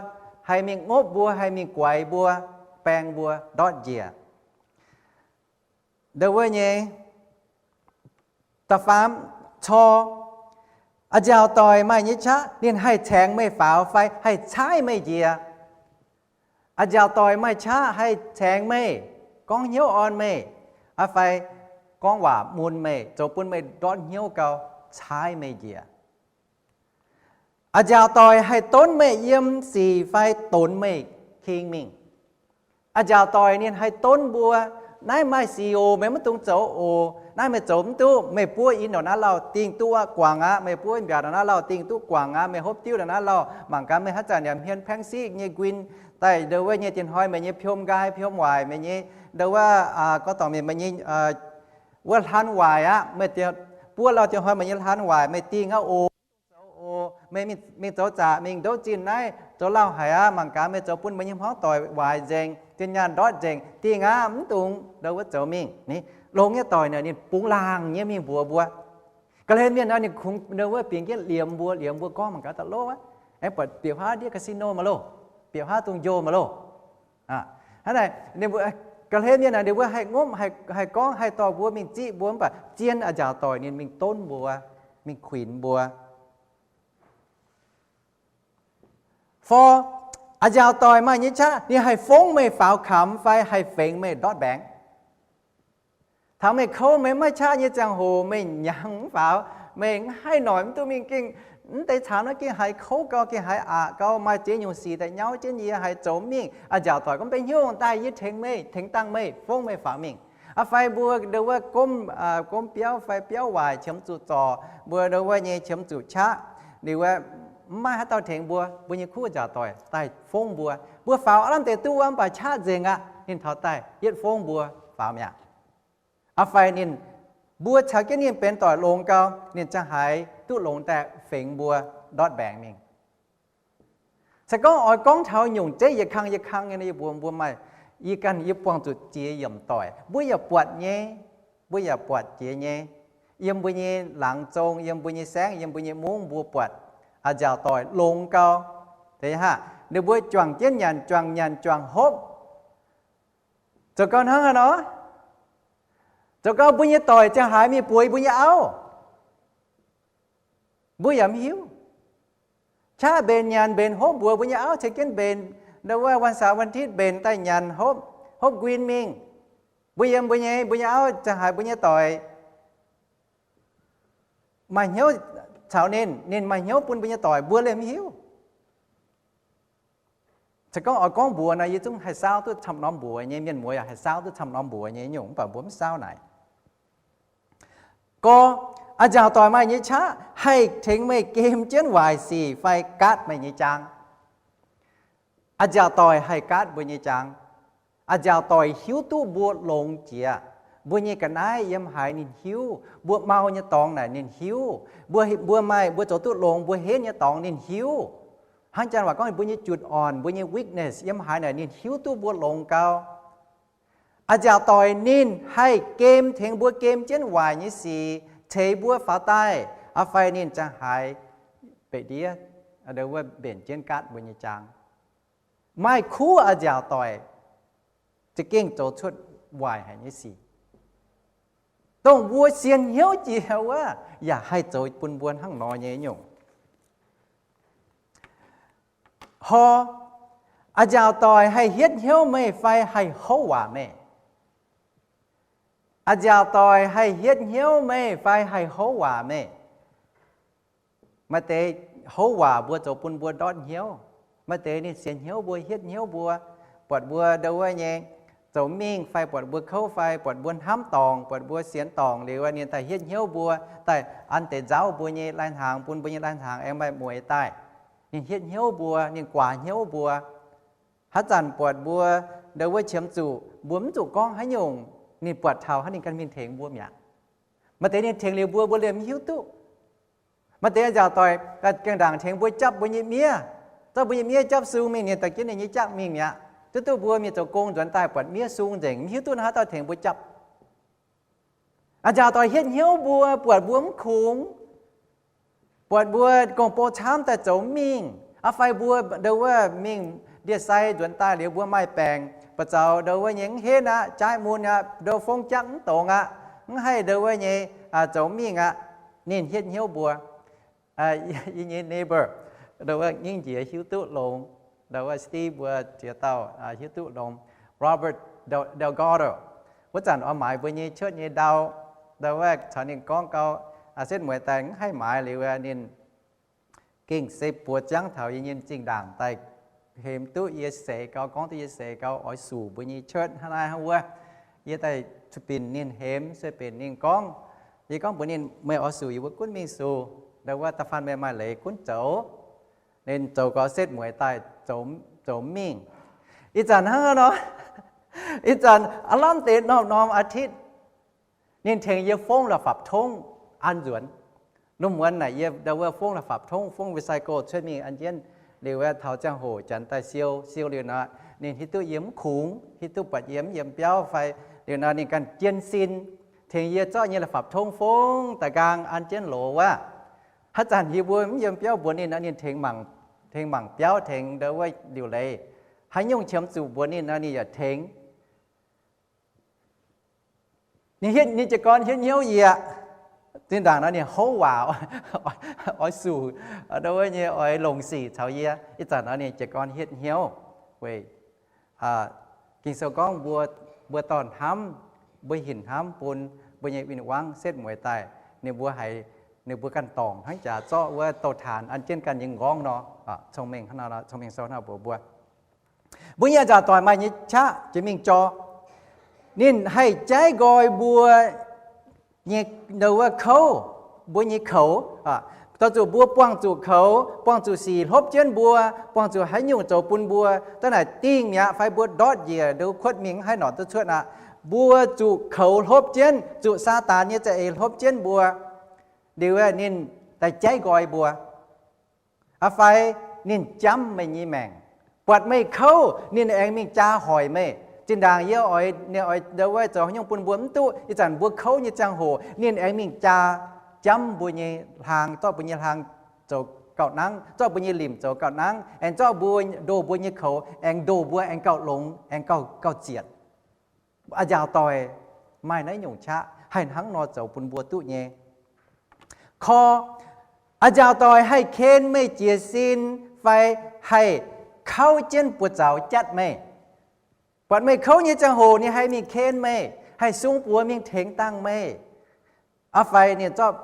haih mingh ngopv mbuo, haih mingh guaix mbuo, baeng mbuo ndortv njiec. Ndau wuov nyei da'faam, cor, a'nziaauc doic maaih nyei qaqv ninh haih caengx meih faaux fai haih caaiv meih njiec. A'nziaauc doic maaih qaqv haih caengx meih, gorngv hnyouv orn meih, aa fai gorngv waac mun meih, zoux bun meih ndortv hnyouv gau, caaiv meih njiec. A'nziaauc doic haih donv meih yiem sic fai donx meih king mingh. A'nziaauc doic ninh haih donv mbuo, naaiv maaih sic oc, meih maiv dungx zoux oc. Naaiv meih zoux mv duqv, meih buov ih ndongc naaiv lauh dingh duqv guangc aqv, meih buov mbiaauc ndongc naaiv lauh dingh duqv guangc aqv, meih hopv diuv ndongc naaiv lauh mangc gaax, meih haaix zanc yaac hmien แพ็งสิบ nyei nquin daaih ndau wuov nyei, dien hnoi meih nyei piom nqaai piom waaic, meih nyei ndau wuov, gorngv dorngc mienh, meih nyei wuov hlan waaic aqv, meih buov lauh dien hnoi meih nyei hlan waaic, meih dingh aqv oc, zoux oc, meih mingh zoux zaqc mingh ndouv zinh naaiv, zoux lauh haic aqv, mangc gaax meih zoux bun meih nyei hmuangv doic waaic nzengc, zinh nyaanh ndortv nzengc, dingh aqv, mv dungx ndau wuov zoux mingh. Longx nyei doic naaic ninh bungx laangc nyei mingh mbuox mbuo. Ga'hlen mienh naaic ninh kungx ndau wuov bingx jienv liemx mbuo, liemx mbuo gorngv mangc gaax da'lov aqv, aengx buatc bieqc huaav ndiev casino maiv loh, bieqc huaav dungz njo maiv loh. Hnangv naaic, ga'hlen mienh naaic ninh mbuo haih ngopv, haih gorngv, haih dorh mbuo mingh ziqv mbuo, mv baac zien a'nziaauc doic ninh mingh donv mbuo, mingh kuinx mbuo. For, a'nziaauc doic maaih nyei qaqv ninh haih fongv meih faaux kamx fai haih fengx meih ndortv mbaengx. Taux meih kouv, meih maiv qaqv nyei ziangh hoc, meih hnyangx mv faaux, meih mv haih noic mv duqv mingh, gengh mv deix camx naaiv gengh haiz kouv gau, gengh haiz aqc gau, maaih ziex nyungc sic daaih nyauv jienv yie, haiz zoux mv mingh. A'nziaauc doic gorngv, mbenc hnyouv daaih, yie tengx meih, tengx dangh meih, fongv meih faaux mingh. Aa fai mbuo ndau wuov gomv, gomv biauv fai biauv waaic qiemx zuqc zorc, mbuo ndau wuov nyei qiemx zuqc qaqv, liuz wuov mv maaih haaix dauh tengx mbuo, mbuo nyei kuv a'nziaauc doic daaih fongv mbuo. Mbuo faaux aav lamh deix duqv wuov, mv baac qaqv nzengc aqv, ninh taux daaih yietv fongv mbuo faaux mi'aqv. Aa fai ninh, mbuo caux jienv ninh benx doic longx gau, ninh ziangh haaix duqv longx daaih fengx mbuo ndortv mbaengx mingh. Se gorngv oix gorngv taux nyungc zeiv yietc kang yietc kang nyei, yie mbuox mbuo maaih, yie ganh yie buangh zuqc ziex yiemc doic, mbuo yaac buatc nyei, mbuo yaac buatc jiex nyei. Yiem mbuo nyei laangz zong, yiem mbuo nyei saengv, yiem mbuo nyei mungv mbuo buatc a'nziaauc doic longx gau. Deix haav, ninh mbuo juangc jienv nyanc, juangc nyanc juangc hopv. Zoux gau hnangv haaix nor? Zoux gau mbuo nyei doic ziangh haaix mingh bueix mbuo nyei auv, mbuo yaac mv hiuv. Qaqv mbenc nyanc mbenc hopv mbuox mbuo nyei auv ceix jienv mbenc, ndau wuov วันเสาร์ วันอาทิตย์ mbenc daaih nyanc hopv, hopv nquin mingh. Mbuo yiem mbuo nyei, mbuo nyei auv ziangh haaix mbuo nyei doic maaih hnyouv caux ninh, ninh maaih hnyouv bun mbuo nyei doic, mbuo liemh mv hiuv. Se gorngv oix gorngv mbuox nor, yie zungv haih saauv duqv camv norm mbuox nyei, mienh muoz yaac haih saauv duqv camv norm mbuox nyei nyungc, mv baac mbuo mv saauv naaic. Gorx, a'nziaauc doic maaih nyei qaqv haih tengx meih gem jienv waaic sic fai gaatv meih nyei jaang. A'nziaauc doic haih gaatv mbuo nyei jaang. A'nziaauc doic hiuv duqv mbuo longx jiex. Mbuo nyei ga'naaiv yiem haaix ninh hiuv. Mbuo mau nyei dorngx naaic ninh hiuv. Mbuo, mbuo maaih, mbuo zoux duqv longx, mbuo henv nyei dorngx ninh hiuv. Hnangv janx waac gorngv mbuo nyei จุดอ่อน, mbuo nyei วิคเนส yiem haaix naaic ninh hiuv duqv mbuo longx gau. A'nziaauc doic ninh haih gem, tengx mbuo gem jienv waaic nyei sic, ceix mbuo faaux daaih. Aa fai ninh ziangh haaix beic ndiev, wuov mbenc jienv gaatv mbuo nyei jaang. Maaih kuv a'nziaauc doic za'gengh zoux cuotv waaic haic nyei sic, dongh mbuo sienx hnyouv jiex wuov, yaac haih zoux bun mbuo hnangv nor nyei nyungc. Hor, a'nziaauc doic haih hietv hnyouv meih fai haih houv waac meih? A'nziaauc doic haih hietv hnyouv meih fai haih houv waac meih? Maaih deix houv waac mbuo zoux bun mbuo ndortv hnyouv. Maaih deix ninh sienx hnyouv mbuo, hietv hnyouv mbuo, buatc mbuo ndau wuov nyei zoux mingh fai buatc mbuo kouv fai buatc mbuo hnamv dorngc, buatc mbuo sienx dorngc liuz, ninh daaih hietv hnyouv mbuo, daaih an deix nzauv mbuo nyei lai-hnaangx, bun mbuo nyei lai-hnaangx aengx maaih mueiz daaih. Ninh hietv hnyouv mbuo, ninh guaax hnyouv mbuo. Haaix zanc buatc mbuo ndau wuov qiemx zuqc, mbuo mv zuqc gorngv haaix nyungc, ninh buatc taux hnangv ninh ganh mingh tengx mbuo mi'aqv. Maaih deix ninh tengx liuz mbuo, mbuo liemh mv hiuv duqv. Maaih deix a'nziaauc doic gaengh ndaangc tengx mbuo japv mbuo nyei miev, zorqv mbuo nyei miev japv sung mingh, ninh daaih jienv ninh nyei jangv mingh mi'aqv. Duqv duqv mbuo mienh zoux gong nzuonx daaih buatc miev sung nzengc, mv hiuv duqv naaiv haaix dauh tengx mbuo japv. A'nziaauc doic hietv hnyouv mbuo, buatc mbuo mv kungx, buatc mbuo gong-bou camv daaih zoux mingh, aqv fai mbuo ndau wuov mingh ndie-sai nzuonx daaih liuz mbuo maaih baengc, buatc zaux ndau wuov nyei mv henv aqv, jaaiv mun aqv, ndau fong jaqv mv dongz aqv, mv haih ndau wuov nyei zoux mingh aqv. Ninh hietv hnyouv mbuo. Yie nyei neighbor, ndau wuov nyingv njiec hiuv duqv longx, ndau wuov Steve mbuo ziex dauh hiuv duqv longx, Robert Del-, Delgado. Wuov zanc oix maaiz mbuo nyei church nyei ndau, ndau wuov caux ninh gorngv gau, setv mueiz daaih mv haih maaiz liuz, ninh gengh se buoz ziangv taux yie nyei zinh ndaangc daaih hemx duqv yie seix gau, gorngv duqv yie seix gau, oix sux mbuo nyei church hnangv naaiv hnangv wuov. Yie daaih binc ninh hemx, se binc ninh gorngv. Yie gorngv mbuox ninh, meih oix sux yie mbuo gunv mingh sux, ndau wuov da'faanh meih maaih leiz gunv zoux. Ninh zoux gau setv mueiz daaih zoux mingh. Ih zanc hnangv nor, ih zanc aav lamh deix norm-norm อาทิตย์ ninh tengx yie fongv la'fapv tongv an nzuonx. Lungh muonz naaic yie ndau wuov fongv la'fapv tongv, fongv recycle cuotv mingh an jienv liuz, taux ziangh hoc janx daaih siou, siou liuz nor, ninh hiuv duqv yie mv kungx, hiuv duqv buatc yie mv yiem biauv fai liuz nor, ninh ganh jienv sin tengx yie zorqv nyei la'fapv tongv fongv da'nqaang an jienv loz wuov. Haaix zanc yie mbuo mv yiem biauv mbuox ninh nor, ninh tengx mangc, tengx mangc biauv, tengx ndau wuov liuc leiz. Haaix nyungc qiemx zuqc mbuox ninh nor, ninh yaac tengx. Ninh hietv, ninh jiez gorn hietv hnyouv yie. Zinh ndaangc nor ninh houv waac, oix sux, ndau wuov nyei oix longc sic caux yie. Ih zanc nor ninh jiez gorn hietv hnyouv weic Ging-Sou gorngv mbuo, mbuo dorh hnamv, mbuo hinc hnamv bun mbuo nyei win-wangv setv mueiz daaih, ninh mbuo haiz, ninh mbuo ganh dorngc hnangv jaax zorqv wuov douz-taanx an jienv ganh nyei nqorngv nor. Cong-mengh hnangv nor, Cong-Mengh Sou hnangv mbuox mbuo. Mbuo nyei a'nziaauc doic maaih nyei qaqv jiex mingh jor, ninh haih jaiv nqoi mbuo nyei, ndau wuov kouv, mbuo nyei koux. Dorh zuqc mbuo buangh zuqc koux, buangh zuqc sic hlopv jienv mbuo, buangh zuqc haaix nyungc zoux bun mbuo daaih naaic dingh mi'aqv fai mbuo ndortv njiec ndau kuotv mingh mv haih norqc duqv cuotv aqv. Mbuo zuqc koux hlopv jienv, zuqc Saadaan nyei za'eix hlopv jienv mbuo, liuz ninh daaih jaiv nqoi mbuo. Aa fai ninh jamv meih nyei maengc. Buatc meih kouv, ninh aengx mingh jaa hoic meih. Zinh ndaangc yie oix, ninh oix ndau wuov zoux haaix nyungc bun mbuo mv duqv, ih zanc mbuo kouv nyei ziangh hoc, ninh aengx mingh jaa, jamv mbuo nyei hlaang, zorqv mbuo nyei hlaang zoux gauh nangv, zorqv mbuo nyei limc zoux gauh nangv, aengx zorqv mbuo ndoh mbuo nyei koux, aengx ndoh mbuo aengx gauh longx, aengx gauh, gauh zietc. A'nziaauc doic maaih naaiv nyungc qaqv haih hnangv nor zoux bun mbuo duqv nyei. Kor, a'nziaauc doic haih ken meih jiez sin fai haih kauv jienv buoz-zaux jatv meih. Buatc meih kouv nyei ziangh hoc ninh haih mingh ken meih, haih sung buoz mingh tengx dangh meih. Aa fai ninh zorqv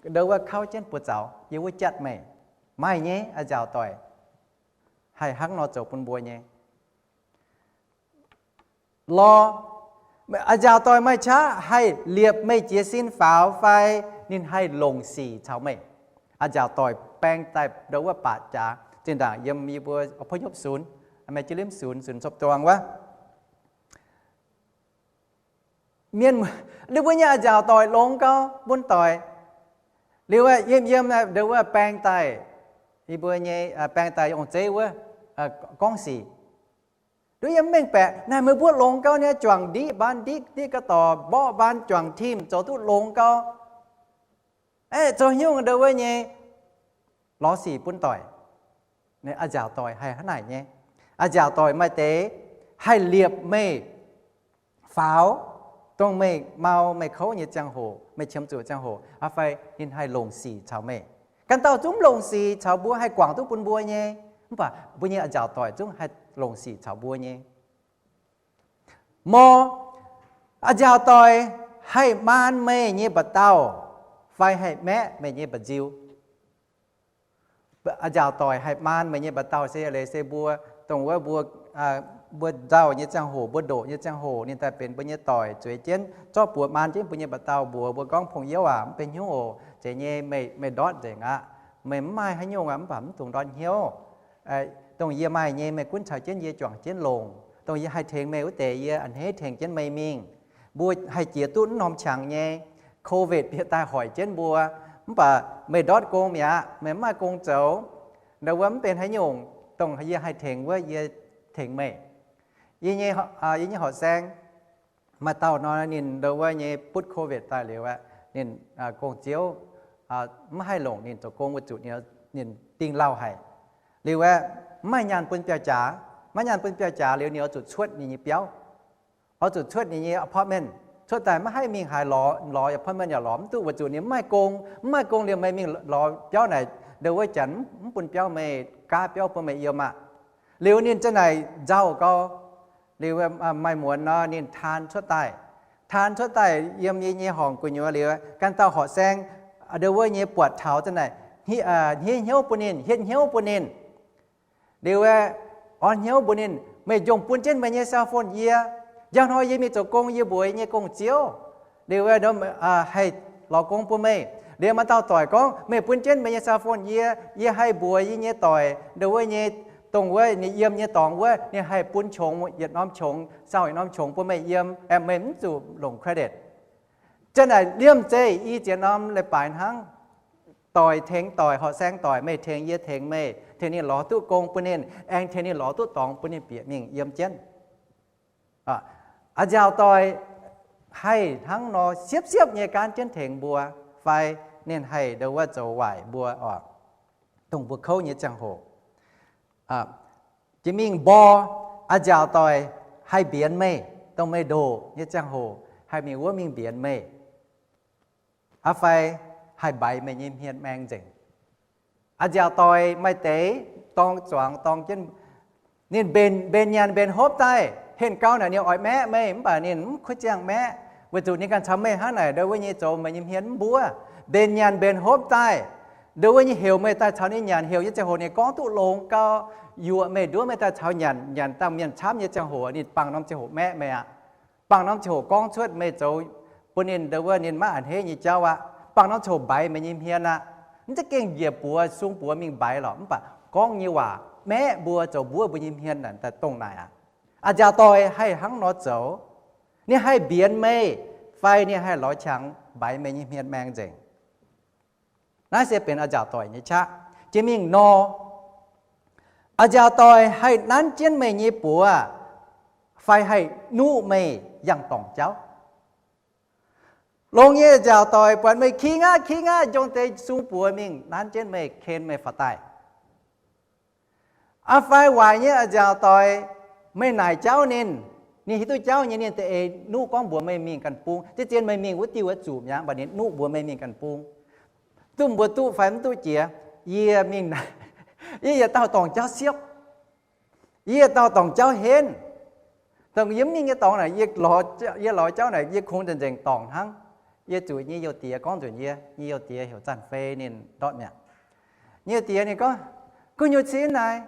ndau wuov kauv jienv buoz-zaux yiem wuov jatv meih. Maaih nyei, a'nziaauc doic haih hnangv nor zoux bun mbuo nyei. Lorh, a'nziaauc doic maaih qaqv haih liepc meih jiez sin faaux fai ninh haih longc sic caux meih. A'nziaauc doic baeng daaih ndau wuov baac jaax. Zinh ndaangc yiem yie mbuo อพยพศูนย์, Evangelism ศูนย์, ศูนย์ทบตวง wuov, mienh, ninh mbuo nyei a'nziaauc doic longx gau, bun doic. Liuz yiem, yiem ndau wuov baeng daaih, yie mbuo nyei baeng daaih ong-zeiv wuov gorngv sic. Nduov yie mv mengh baeqc naaic, meih mbuo longx gau nyei, juangc ndiqv mbaan, ndiqv, ndiqv ga'dorc, mborqv mbaan, juangc tim, zoux duqv longx gau. Aeqv, zoux haaix nyungc ndau wuov nyei lorz sic bun doic. A'nziaauc doic haih hnangv naaic nyei. A'nziaauc doic maaih deix haih liepc meih faaux, dongh meih mau meih kouv nyei ziangh hoc, meih qiemx zuqc ziangh hoc, aa fai ninh haih longc sic caux meih. Ganh dauh zungv mv longc sic caux mbuo, haih guangc duqv bun mbuo nyei, mv baac mbuo nyei a'nziaauc doic zungv haih longc sic caux mbuo nyei. Mor, a'nziaauc doic haih maan meih nyei mba'dauh fai haih maeqv meih nyei mba'nziu? A'nziaauc doic haih maan meih nyei mba'dauh se leiz se mbuo, dongh wuov mbuo, mbuo nzauh nyei ziangh hoc, mbuo ndoqc nyei ziangh hoc, ninh daaih benx mbuo nyei doic zueiz jienv, zorqv buoz maan jienv mbuo nyei mba'dauh mbuox mbuo gorngv, Pong Youv aac, mv benx hnyouv oc. Zeiz nyei, meih ndortv nzengc aqv. Meih mv maaih haaix nyungc aqv, mv baac mv dungx ndortv hnyouv. Dongh yie maaih nyei meih gunv caux jienv yie juangc jienv longc. Dongh yie haih tengx meih wuov deix yie a'hneiv tengx jienv meih mingh. Mbuo haih jiex duqv mv norm qangx nyei. Covid bieqc daaih hoic jienv mbuo, mv baac meih ndortv gong mi'aqv, meih mv maaih gong zoux. Ndau wuov mv benx haaix nyungc, dongh yie haih tengx wuov yie tengx meih. Yie nyei horqc saeng maaih dauh nor, ninh ndau wuov nyei butv Covid daaih liuz aeqv, ninh gong-ziouv mv haih longc ninh zoux gong weic zuqc ninh dingh lauh haic. Liuz aeqv, mv maaih nyaanh bun biauv-jaax. Maiv nyaanh bun biauv-jaax liuz, ninh oix zuqc cuotv ninh nyei biauv, oix zuqc cuotv ninh nyei apartment. Cuotv daaih maiv haih mingh haaix lorz, lorz apartment yaac lorz mv duqv weic zuqc ninh mv maaih gong. Mv maaih gong liuz meih mingh lorz biauv naaic, ndau wuov janx mv bun biauv meih, gaav biauv bun meih yiem aqv. Liuz ninh ziang naaic nzauh gau. Liuz maaih muonz nor ninh taan cuotv daaih. Taan cuotv daaih yiem yie nyei horngc gu'nyuoz liuz, ganh dauh horqc saeng ndau wuov nyei buatc taux ziang naaic, hniev hnyouv bun ninh, hietv hnyouv bun ninh. Liuz aeqv, orn hnyouv mbuox ninh, Meih njongc bun jienv meih nyei cell phone yie. Njang hnoi yie mingh zoux gong, yie mbuox yie nyei gong-ziouv, liuz aeqv, haih lorz gong bun meih. Liuz maaih dauh doic gorngv, Meih bun jienv meih nyei cell phone yie, yie haih mbuox yie nyei doic, ndau wuov nyei, dongh wuov ninh yiem nyei dorngx wuov, ninh haih bun qongx yietc norm qongx, sau yietc norm qongx bun meih yiem, aeqv, meih mv zuqc longc credit. Ziang naaic liemh zeih i ziex norm leiz-baaix hnangv. Doic tengx doic, horqc saeng doic, meih tengx yie tengx meih, tengx ninh lorz duqv gong bun ninh, aengx tengx ninh lorz duqv dorngx bun ninh bieqc mingh yiem jienv. A'nziaauc doic haih hnangv nor siepv-siepv nyei gaanv jienv tengx mbuo, fai ninh haih ndau wuov zoux waaic mbuo oc, dongh mbuo kouv nyei ziangh hoc. Jiex mingh mborqv, a'nziaauc doic haih mbienx meih, dongh meih ndoqc nyei ziangh hoc haih mingh wuov mingh mbienx meih, aa fai haih mbaix meih nyei hmien maeng nzengc. A'nziaauc doic maaih deix dorng zuangx dorng jienv, ninh mbenc, mbenc nyanc mbenc hopv daaih, henh gau naaic ninh oix maeqv meih, mv baac ninh mv kuv ziangh maeqv, weic zuqc ninh ganh caux meih hnangv naaic ndau wuov nyei zoux meih nyei hmien mv mbuov. Mbenc nyanc mbenc hopv daaih, ndau wuov nyei heuc meih daaih caux ninh nyanc, heuc nyei ziangh hoc ninh gorngv duqv longx gau, yuoqc meih nduov meih daaih caux nyanc, nyanc dangh mienh camv nyei ziangh hoc ninh bangc norm ziangh hoc maeqv meih aqv. Bangc norm ziangh hoc gorngv cuotv meih zoux bun ninh ndau wuov ninh maiv a'hneiv nyei jauv aqv. Bangc norm ziangh hoc mbaix meih nyei hmien aqv. Mv zeiz gengh njiec buoz sung buoz mingh mbaix lorqc, mv baac gorngv nyei waac maeqv mbuo, zoux mbuov mbuo nyei hmien naaic daaih dongh naaic aqv. A'nziaauc doic haih hnangv nor zoux. Ninh haih mbienx meih, fai ninh haih lorz qangx mbaix meih nyei hmien maeng nzengc. Naaiv se benx a'nziaauc doic nyei qaqv. Jiex mingh nor, a'nziaauc doic haih nanv jienv meih nyei buoz, fai haih nuqv meih yangh dorngc jauv. Longx nyei a'nziaauc doic buatc meih kingv aqv, kingv aqv, njongc deix sung buoz mingh nanv jienv meih, ken meih faaux daaih. Aa fai waaic nyei a'nziaauc doic, meih naaic jauv ninh, ninh hiuv duqv jauv nyei, ninh da'eix nuqv gorngv mbuox meih mingh ganh bung. Deix zien meih mingh wuov diuh wuov zuqc mi'aqv, mv baac ninh nuqv mbuox meih mingh ganh bung. Duqv mbuo duqv fai mv duqv jiex, yie mingh naaic, yie yietc dauh dorngc jauv siepv, yie yietc dauh dorngc jauv henv. Dongh yie mv mingh nyei dorngx naaic, yie lorz jauv naaic yie kungx nzengc-nzengc dorngc hnangv. Yie zuqc nyei youh diex gorngv nzunc yie, nyei youh diex heuc Zanc Fei, ninh ndortv mi'aqv. Nyei youh diex ninh gorngv, gu'nyuoz cin naaic,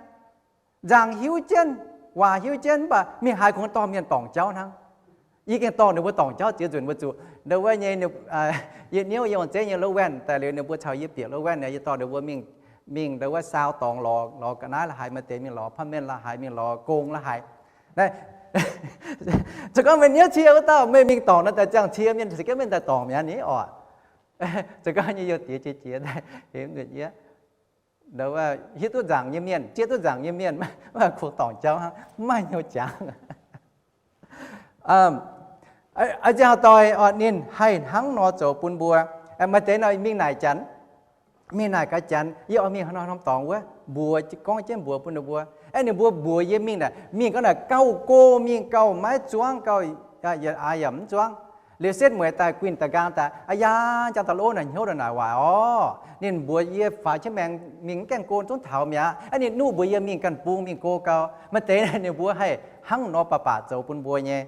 nzaangc hiuv jienv, waac hiuv jienv, mv baac mingh haaix kungx dorh mienh dorngc jauv hnangv. Yie gengh dorh ninh mbuo dorngc jauv ziex nzunc weic zuqc ndau wuov nyei, yie niouv yie ong-zeiv nyei lov-waenh daaih liuz, ninh mbuo caux yie bieqc lov-waenh, yie dorh ninh mbuo mingh, mingh ndau wuov saau dorngx, lorz, lorz ga'naaiv la'haaix, maaih deix mingh lorz apartment la'haaix, mingh lorz gong la'haaix. Naaiv, se gorngv meih niouv cie wuov dauh, meih mingh dorngc nor daaih ziangh cie mienh, se gorngv mienh daaih dorngc mi'aqv ni oc. Se gorngv nyei youh diex jiex jiex daaih hemx nzunc yie, ndau wuov hiuv duqv nzaangc nyei mienh, zieqv duqv nzaangc nyei mienh, maiv kungx dorngc jauv hnangv, mv maaih hnyouv jangx. A'nziaauc doic oc, ninh haih hnangv nor zoux bun mbuo. Maaih deix nor mingh naaic janx, mingh naaic gaax janx, yie oix mingh haaix norm dorngx wuov, mbuox, gorngv jienv mbuox bun ninh mbuo. Aeqv, ninh mbuo mbuox yie mingh naaic, mingh gau naaic gauh go, mingh gauh maiv zuangv, gauh Yietc aax yaac mv zuangv. Liuz setv mueiz daaih guinh daaih nqaang daaih, aa yaa, jangx daaih lov naaic hnyouv naaic waaic orv. Ninh mbuox yie faaux jienv maengx mingh mv gaengh go zungv taux mi'aqv. Aa, ninh nuqv mbuox yie mingh ganh bung mingh go gau. Maaih deix ninh mbuo haih hnangv nor baac baac zoux bun mbuo nyei.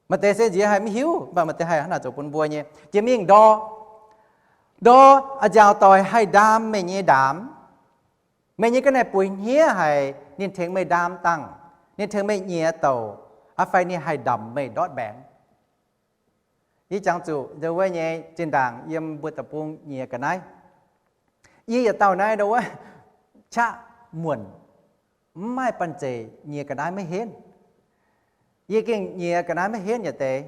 Maaih deix se nziex haih mv hiuv, mv baac maaih deix haih hnangv naaic zoux bun mbuo nyei. Jiex mingh ndor, ndor, a'nziaauc doic haih ndaam meih nyei ndaamv. Meih nyei ga'naaiv buix hniev haic, ninh tengx meih ndaam dangh, ninh tengx meih nyiex douc, aa fai ninh haih ndamc meih ndortv mbaengx. Yie jangx zuqc ndau wuov nyei zinh ndaangc yiem mbuo deic-bung nyiex ga'naaiv. Yie yietc dauh naaiv ndau wuov qaqv muonc, mv maaih banh zeic nyiex ga'naaiv maiv henv. Yie gengh nyiex ga'naaiv maiv henv yietc deix.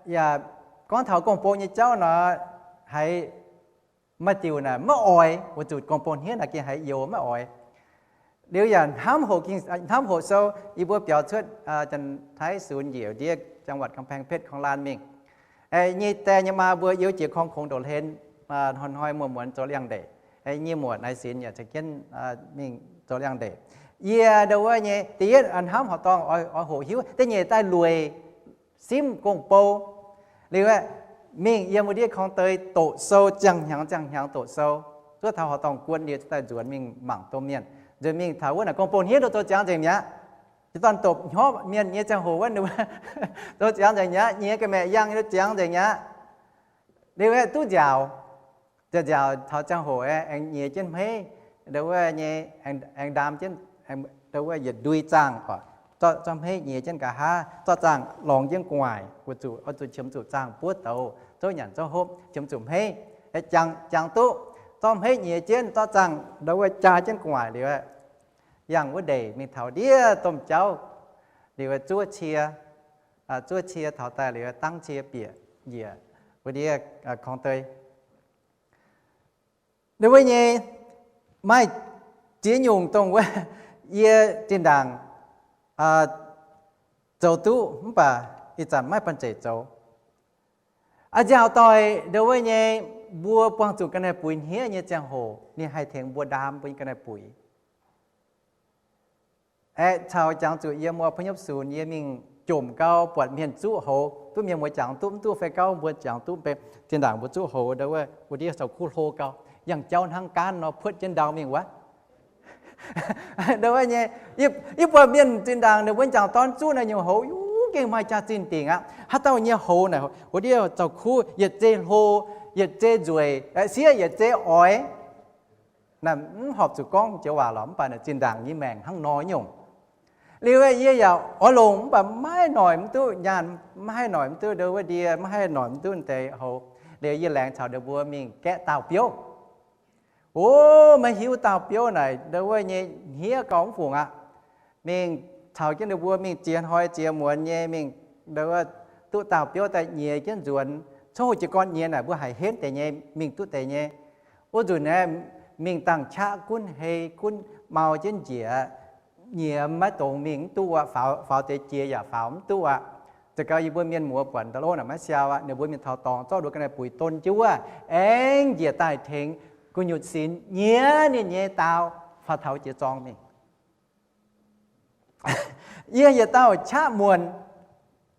Yaac gorngv taux gong-bou nyei jauv nor, haiz maaih diuc naaic maiv oix, weic zuqc gong-bou hniev naaic gengh haiz youx maiv oix. Liuz yaac hnamv hoqc, hnamv hoqc sou, yie mbuo biaux cuotv Janx-Taiv sunx njiec ndiev จังหวัดกำแพงเพชร korng laanh mingh. Nyei die nyei maa mbuo youz jiex korng kungx ndongc hlen, hnoi-hnoi muonz-muonz zoux liangx-ndeic. Nyei muoc naaiv sinx yaac caux jienv mingh zoux liangx-ndeic. Yie ndau wuov nyei da'yietv hnamv horqc dorngh oix hoqc hiuv, da'nyeic daaih lueic simv gong-bou. Liuz aeqv, mingh yiem wuov ndiev korng deix doqc sou, ziangh hnyangx ziangh hnyangx doqc sou. Zuov taux horqc dorngh guon liuz daaih nzuonx mingh mangc domh mienh. Nzuonx mingh taux wuov naaic gong-bou hniev nduov zoux ziangx nzengc mi'aqv. Yietc dorn dopc hnyouv mienh nyei ziangh hoc wuov, zoux ziangx nzengc mi'aqv, nyiex ga'maeqc yangh nduov ziangx nzengc mi'aqv. Liuz aeqv, duqv nziaauc, nziaauc taux ziangh hoc aeqv, aengx nyiex jienv hmeiv, ndau wuov nyei, aengx ndaam jienv, ndau wuov yietc ndui zaangh oc. Zorqv hmeiv nyiex jienv nqa'haav, zorqv zaangh lorngx jienv gu'nguaaic, weic zuqc oix zuqc qiemx zuqc zaangh buov douz, zouv nyanc zouv hopv, qiemx zuqc hmeiv, jangx duqv, zorqv hmeiv nyiex jienv, zorqv zaangh ndau wuov jaa jienv gu'nguaaic liuz, yangh wuov ndeic mingh taux ndiev domh jauv liuz, zuov cie, zuov cie taux daaih liuz, dangv cie bieqc njiec wuov ndiev korng deix. Ndau wuov nyei maaih ziex nyungc dongh wuov yie zinh ndaangc zoux duqv mv baac ih zanc maiv banh zeic zoux. A'nziaauc doic ndau wuov nyei, mbuo buangh zuqc ga'naaiv buix hniev nyei ziangh hoc, ninh haih tengx mbuo ndaam mbuo nyei ga'naaiv buix. Aeqv, caux jangx zuqc yie mbuo อพยพ sunx, yie mingh jomc gau, buatc mienh zuqv houx, duqv mienh muoz jangx duqv mv duqv fai gauh mbuo jangx duqv, zinh ndaangc mbuo zuqv houx ndau wuov, wuov ndiev zoux kuv hlo gau, yangh jauv hnangv gaanv nor puotv jienv ndau mingh wuov. Ndau wuov nyei, yie buatc mienh zinh ndaangc ninh mbuo jangx dorn zuqv naaiv nyungc houx, yie gengh maaih jaax-zinh dingc aqv. Haaix dauh nyei houx naaic, wuov ndiev zoux kuv yietc zei hlo, yietc zei nzueic, sieqv yietc zei oix. Naaiv mv horpc zuqc gorngv joux waac lorqc, mv baac naaic zinh ndaangc nyei maengc hnangv nor nyungc. Liuz yie yaac oix longc, mv baac maiv noic mv duqv nyaanh, maiv haih noic mv duqv ndau wuov ndie, maiv haih noic mv duqv deix houx. Liuz yie laengz caux ninh mbuo mingh gaeqv daauh biouv. O, maiv hiuv daauh biouv naaic ndau wuov nyei hniev gauh mv fungc aqv. Mingh caux jienv ninh mbuo mingh ziex hnoi ziex muonz nyei mingh, ndau wuov duqv daauh biouv daaih nyiex jienv nzuonx. Coqv hoc jiez gorn nyiex naaic mbuo haiz henv deix nyei, mingh duqv deix nyei. Wuov nzunc aeqv, mingh dangh qaqv gunv hei gunv mau jienv njiec, nyiex maiv dongz mingh mv duqv aqv, faaux deix jiex yaac faaux mv duqv aqv. Za'gengh yie mbuo mienh muoz buatc ndau lov naaic maiv siau aqv, ninh mbuo mingh taux dorngx zorqv nduov ga'naaiv buix don jiuv wuov, aengx njiec daaih tengx gu'nyuoz sinx nyiex ninh nyei daau faaux taux jiex zorng mingh. Yie yietc dauh qaqv muonc,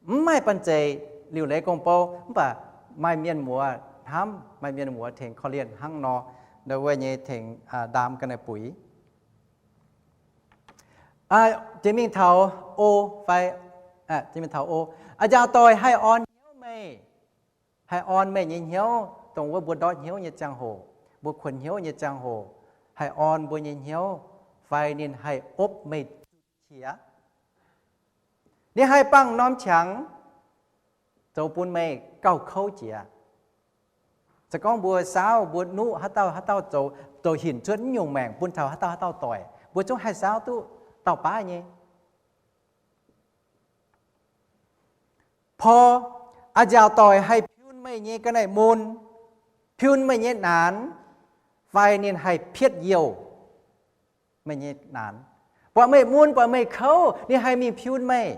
mv maaih banh zeic liuc leiz gong-bou, mv baac maaih mienh muoz hnamv, maaih mienh muoz tengx korv-lienh hnangv nor, ndau wuov nyei tengx ndaam ga'naaiv buix. Jiex mingh taux o fai, jiex mingh taux o, a'nziaauc doic haih orn hnyouv meih, haih orn meih nyei hnyouv, dongh wuov mbuo ndortv hnyouv nyei ziangh hoc, mbuo kuonx hnyouv nyei ziangh hoc, haih orn mbuo nyei hnyouv, fai ninh haih opv meih qiex. Ninh haih bangh norm qangx zoux bun meih gauh kouv jiex. Se gorngv mbuo saauv, mbuo nuqv haaix dauh haaix dauh zoux, zoux hinc cuotv naaiv nyungc maengc bun taux haaix dauh haaix dauh doic, mbuo zungv haih saauv duqv dauh baav nyei. Por, a'nziaauc doic haih piun meih nyei ga'naaiv mun, piun meih nyei naanx, fai ninh haih pietv youh meih nyei naanx. Buatc meih mun, buatc meih kouv, ninh haih mingh piun meih.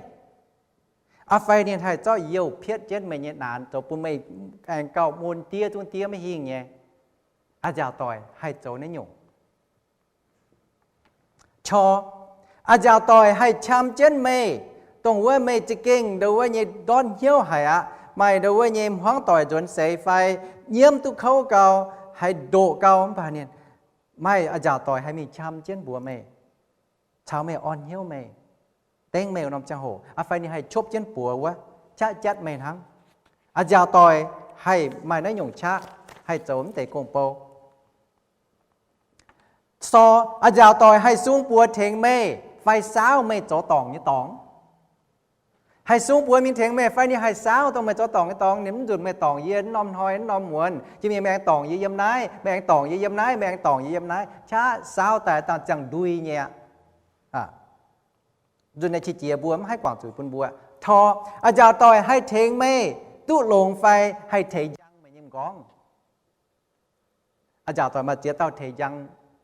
Aa fai ninh haih zorqv youh pietv jienv meih nyei naanx, zoux bun meih aengx gauh mun diev zungv diev maiv hingh nyei. A'nziaauc doic haih zoux naaiv nyungc. Cor, a'nziaauc doic haih qam jienv meih, Dongh wuov meih za'gengh ndongc wuov nyei ndortv hnyouv haic aqv, maaih ndongc wuov nyei hmuangv doic nzuonx seix fai nyiemv duqv kouv gau, haaix ndoqc gau mv baac ninh maaih a'nziaauc doic haih mingh qam jienv mbuox meih, caux meih orn hnyouv meih, dengv meih wuov norm ziangh hoc, aa fai ninh haih qopv jienv buoz wuov, qaqv jatv meih hnangv. A'nziaauc doic haih maaih naaiv nyungc qaqv, haih zoux mv deix gong-bou. Sou, a'nziaauc doic haih sung buoz tengx meih fai saauv meih zoux dorngc nyei dorngx. Haih sung buoz mingh tengx meih fai ninh haih saauv dongh meih zoux dorngc nyei dorngx, ninh mv nzunc meih dorngc yie norm hnoi norm muonz, jiex mingh meih aengx dorngc yie yiem naaiv, meih aengx dorngc yie yiem naaiv, meih aengx dorngc yie yiem naaiv, qaqv saauv daaih dangh ziangh ndui nyei aqv. Nzunc naaiv qiex jiez mbuo mv haih guangc zuiz bun mbuo. Tor, a'nziaauc doic haih tengx meih duqv longx fai haih tengx njang meih nyei m'nqorngv. A'nziaauc doic maaih ziex dauh tengx njang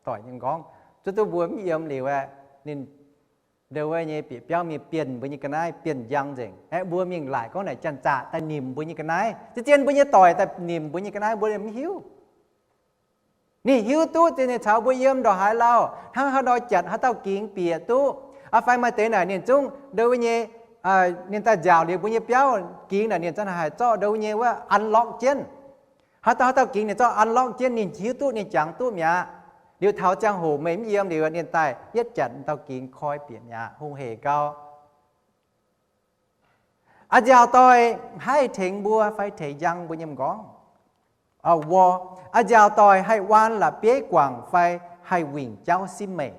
doic nyei m'nqorngv. Zuov duqv mbuo mv yiem liuz aeqv, ninh ndongc wuov nyei bieqc biauv mingh bienh mbuo nyei ga'naaiv, bienh njang nzengc. Aeqv, mbuo mingh laaic gorngv naaic janx-zaqc daaih nimc mbuo nyei ga'naaiv. Zien-zien mbuo nyei doic daaih nimc mbuo nyei ga'naaiv, mbuo mv hiuv. Ninh hiuv duqv, ninh caux mbuo yiem ndongc haaix lauh, hnangv haaix nor janx haaix dauh gingx bieqc duqv. Aa fai maaih deix naaic ninh zungv ndongc wuov nyei, ninh daaih nziaauc liuz mbuo nyei biauv gingx naaic ninh za'naaic haih zorqv ndongc wuov nyei wuov unlock jienv. Haaix dauh haaix dauh gingx ninh zorqv unlock jienv, ninh hiuv duqv, ninh jangx duqv mi'aqv. Liuz taux ziangh hoc meih mv yiem liuz ninh daaih yietv janx dauh gingx koi bieqc mi'aqv, hungh heic gau. A'nziaauc doic haih tengx mbuo fai tengx njang mbuo nyei m'nqorngv. Aa, a'nziaauc doic haih waan la'bieiv guangc fai haih wingc jauv simv meih.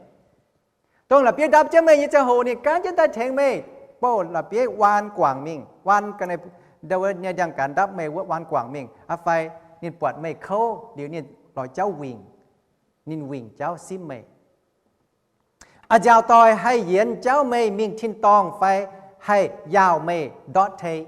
Dongh la'bieiv ndapv jienv meih nyei ziangh hoc ninh gaanv jienv daaih tengx meih, bouh la'bieiv waan guangc mingh, waan ga'naaiv, ndongc wuov nyei ndiangx-gaanx ndapv meih wuov waan guangc mingh, aa fai ninh buatc meih kouv liuz ninh lorz jauv wingc, ninh wingc jauv simv meih. A'nziaauc doic haih yienz jauv meih mingh tin-dorngh fai haih yaauh meih ndortv tei.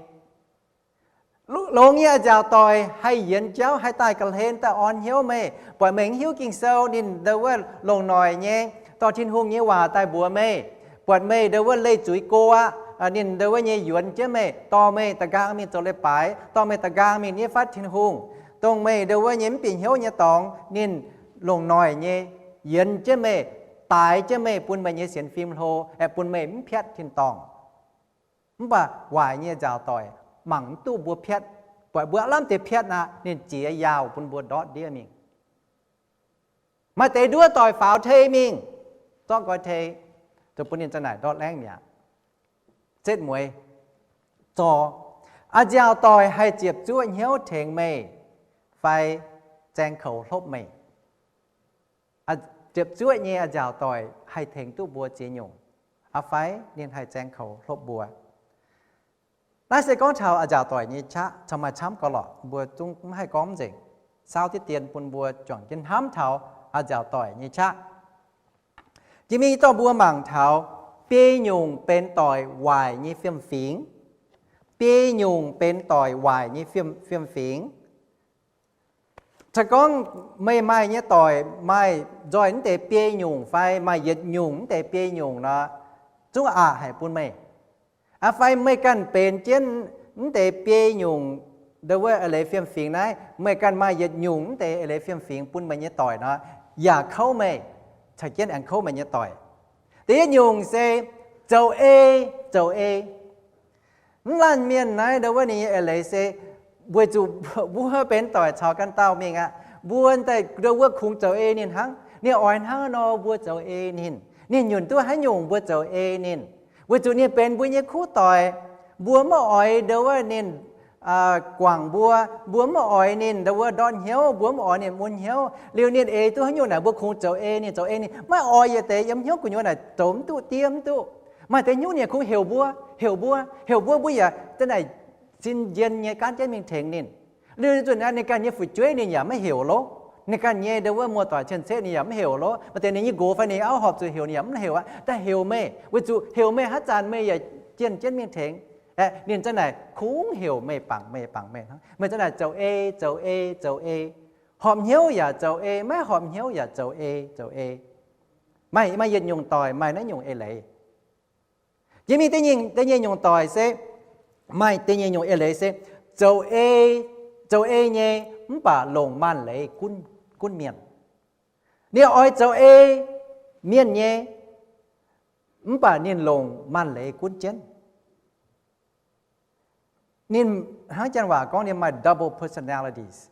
Longx nyei a'nziaauc doic haih yienz jauv, haih daaih ga'hlen daaih orn hnyouv meih, buatc meih mv hiuv Ging-Sou ninh ndongc wuov longc noic nyei dorh Tin-Hungh nyei waac daaih mbuox meih, buatc meih ndongc wuov leih zuiz go aqv, ninh ndongc wuov nyei yuonx jienv meih, dorh meih da'nqaang mingh zoux leiz-baaix, dorh meih da'nqaang mingh nyei fatv Tin-Hungh, dongh meih ndongc wuov nyei mv bieqc hnyouv nyei dorngx, ninh longc noic nyei yienz jienv meih, daaix jienv meih bun meih nyei sienx fim hlo, aeqv, bun meih mv piatv tin-dorngh. Mv baac waaic nyei a'nziaauc doic mangc mv duqv mbuo piatv, buatc mbuo lamh deix piatv aqv, ninh ziex yaauh bun mbuo ndortv ndiev mingh. Maaih deix nduov doic faaux tei mingh, zorqv nqoi tei, zuqc bun ninh za'naaic ndortv laengv mi'aqv. Setv mueiz, zorc, a'nziaauc doic haih ziepc zuoqv hnyouv tengx meih fai zaeng koux hlopv meih. Ziepc zuoqv nyei a'nziaauc doic haih tengx duqv mbuo ziex nyungc. Aa fai ninh haih zaeng koux hlopv mbuo. Naaiv se gorngv taux a'nziaauc doic nyei qaqv, caux maaih camv gau lorqc, mbuo zungv mv haih gorngv nzengc. Saauv diqv dien bun mbuo juangc jienv hnamv taux a'nziaauc doic nyei qaqv. Jiex mingh yie dorh mbuo mangc taux biei nyungc benx doic waaic nyei fiem-fingx. Biei nyungc benx doic waaic nyei fiem, fiem-fingx. Se gorngv meih maaih nyei doic maaih nzoih mv deix biei nyungc fai maaih yietc nyungc mv deix biei nyungc nor, zungv aqc haic bun meih. Aa fai meih ganh benx jienv mv deix biei nyungc ndongc wuov eix leiz fiem-fingx naaiv, meih ganh maaih yietc nyungc mv deix eix leiz fiem-fingx bun meih nyei doic nor, yaac kouv meih, caux jienv aengx kouv meih nyei doic. Da'yietv nyungc se zoux ei, zoux ei. Mv laanh mienh naaiv ndongc wuov ninh nyei eix leiz se weic zuqc mbuo benx doic caux ganh dauh mingh aqv. Mbuo daaih ndongc wuov kungx zoux ei ninh hnangv. Ninh oix hnangv nor mbuo zoux ei ninh. Ninh nyunc duqv haaix nyungc mbuo zoux ei ninh. Weic zuqc ninh benx mbuo nyei kuv doic. Mbuo maiv oix ndongc wuov ninh guangc mbuo, mbuo maiv oix ninh ndongc wuov ndortv hnyouv, mbuo maiv oix ninh mun hnyouv. Liuz ninh eix duqv haaix nyungc naaic mbuo kungx zoux ei ninh, zoux ei ninh. Maiv oix yietc deix yiem hnyouv gu'nyuoz naaic zoux mv duqv, diev mv duqv. Maaih deix hnyouv ninh yaac kungx heuc mbuo, heuc mbuo, heuc mbuo, mbuo yaac za'naaic sin njien nyei gaanv jienv mingh tengx ninh. Liuz nzunc ninh ganh nyei fu'jueiv ninh yaac maiv heuc lov. Ninh ganh nyei ndongc wuov muoz-doic cien-ceqv ninh yaac mv heuc lov. Maaih deix ninh nyei nqox fai ninh auv horpc zuqc heuc ninh yaac mv heuc aqv. Daaih heuc meih, weic zuqc heuc meih haaix zanc meih yaac jienh jienv mingh tengx. Aeqv, ninh za'naaic kungx heuc meih, bangc meih, bangc meih hnangv. Meih za'naaic zoux ei, zoux ei, zoux ei. Horpc hnyouv yaac zoux ei, maiv horpc hnyouv yaac zoux ei, zoux ei. Maaih, maaih yietc nyungc doic maaih naaiv nyungc eix leiz. Jiex mingh da'nyeic nyungc doic se, maaih da'nyeic nyungc eix leiz se zoux ei, zoux ei nyei mv baac longc maanc leiz gunv, gunv mienh. Ninh oix zoux ei mienh nyei, mv baac ninh longc maanc leiz gunv jienv. Ninh hnangv janx waac gorngv ninh maaih double personalities.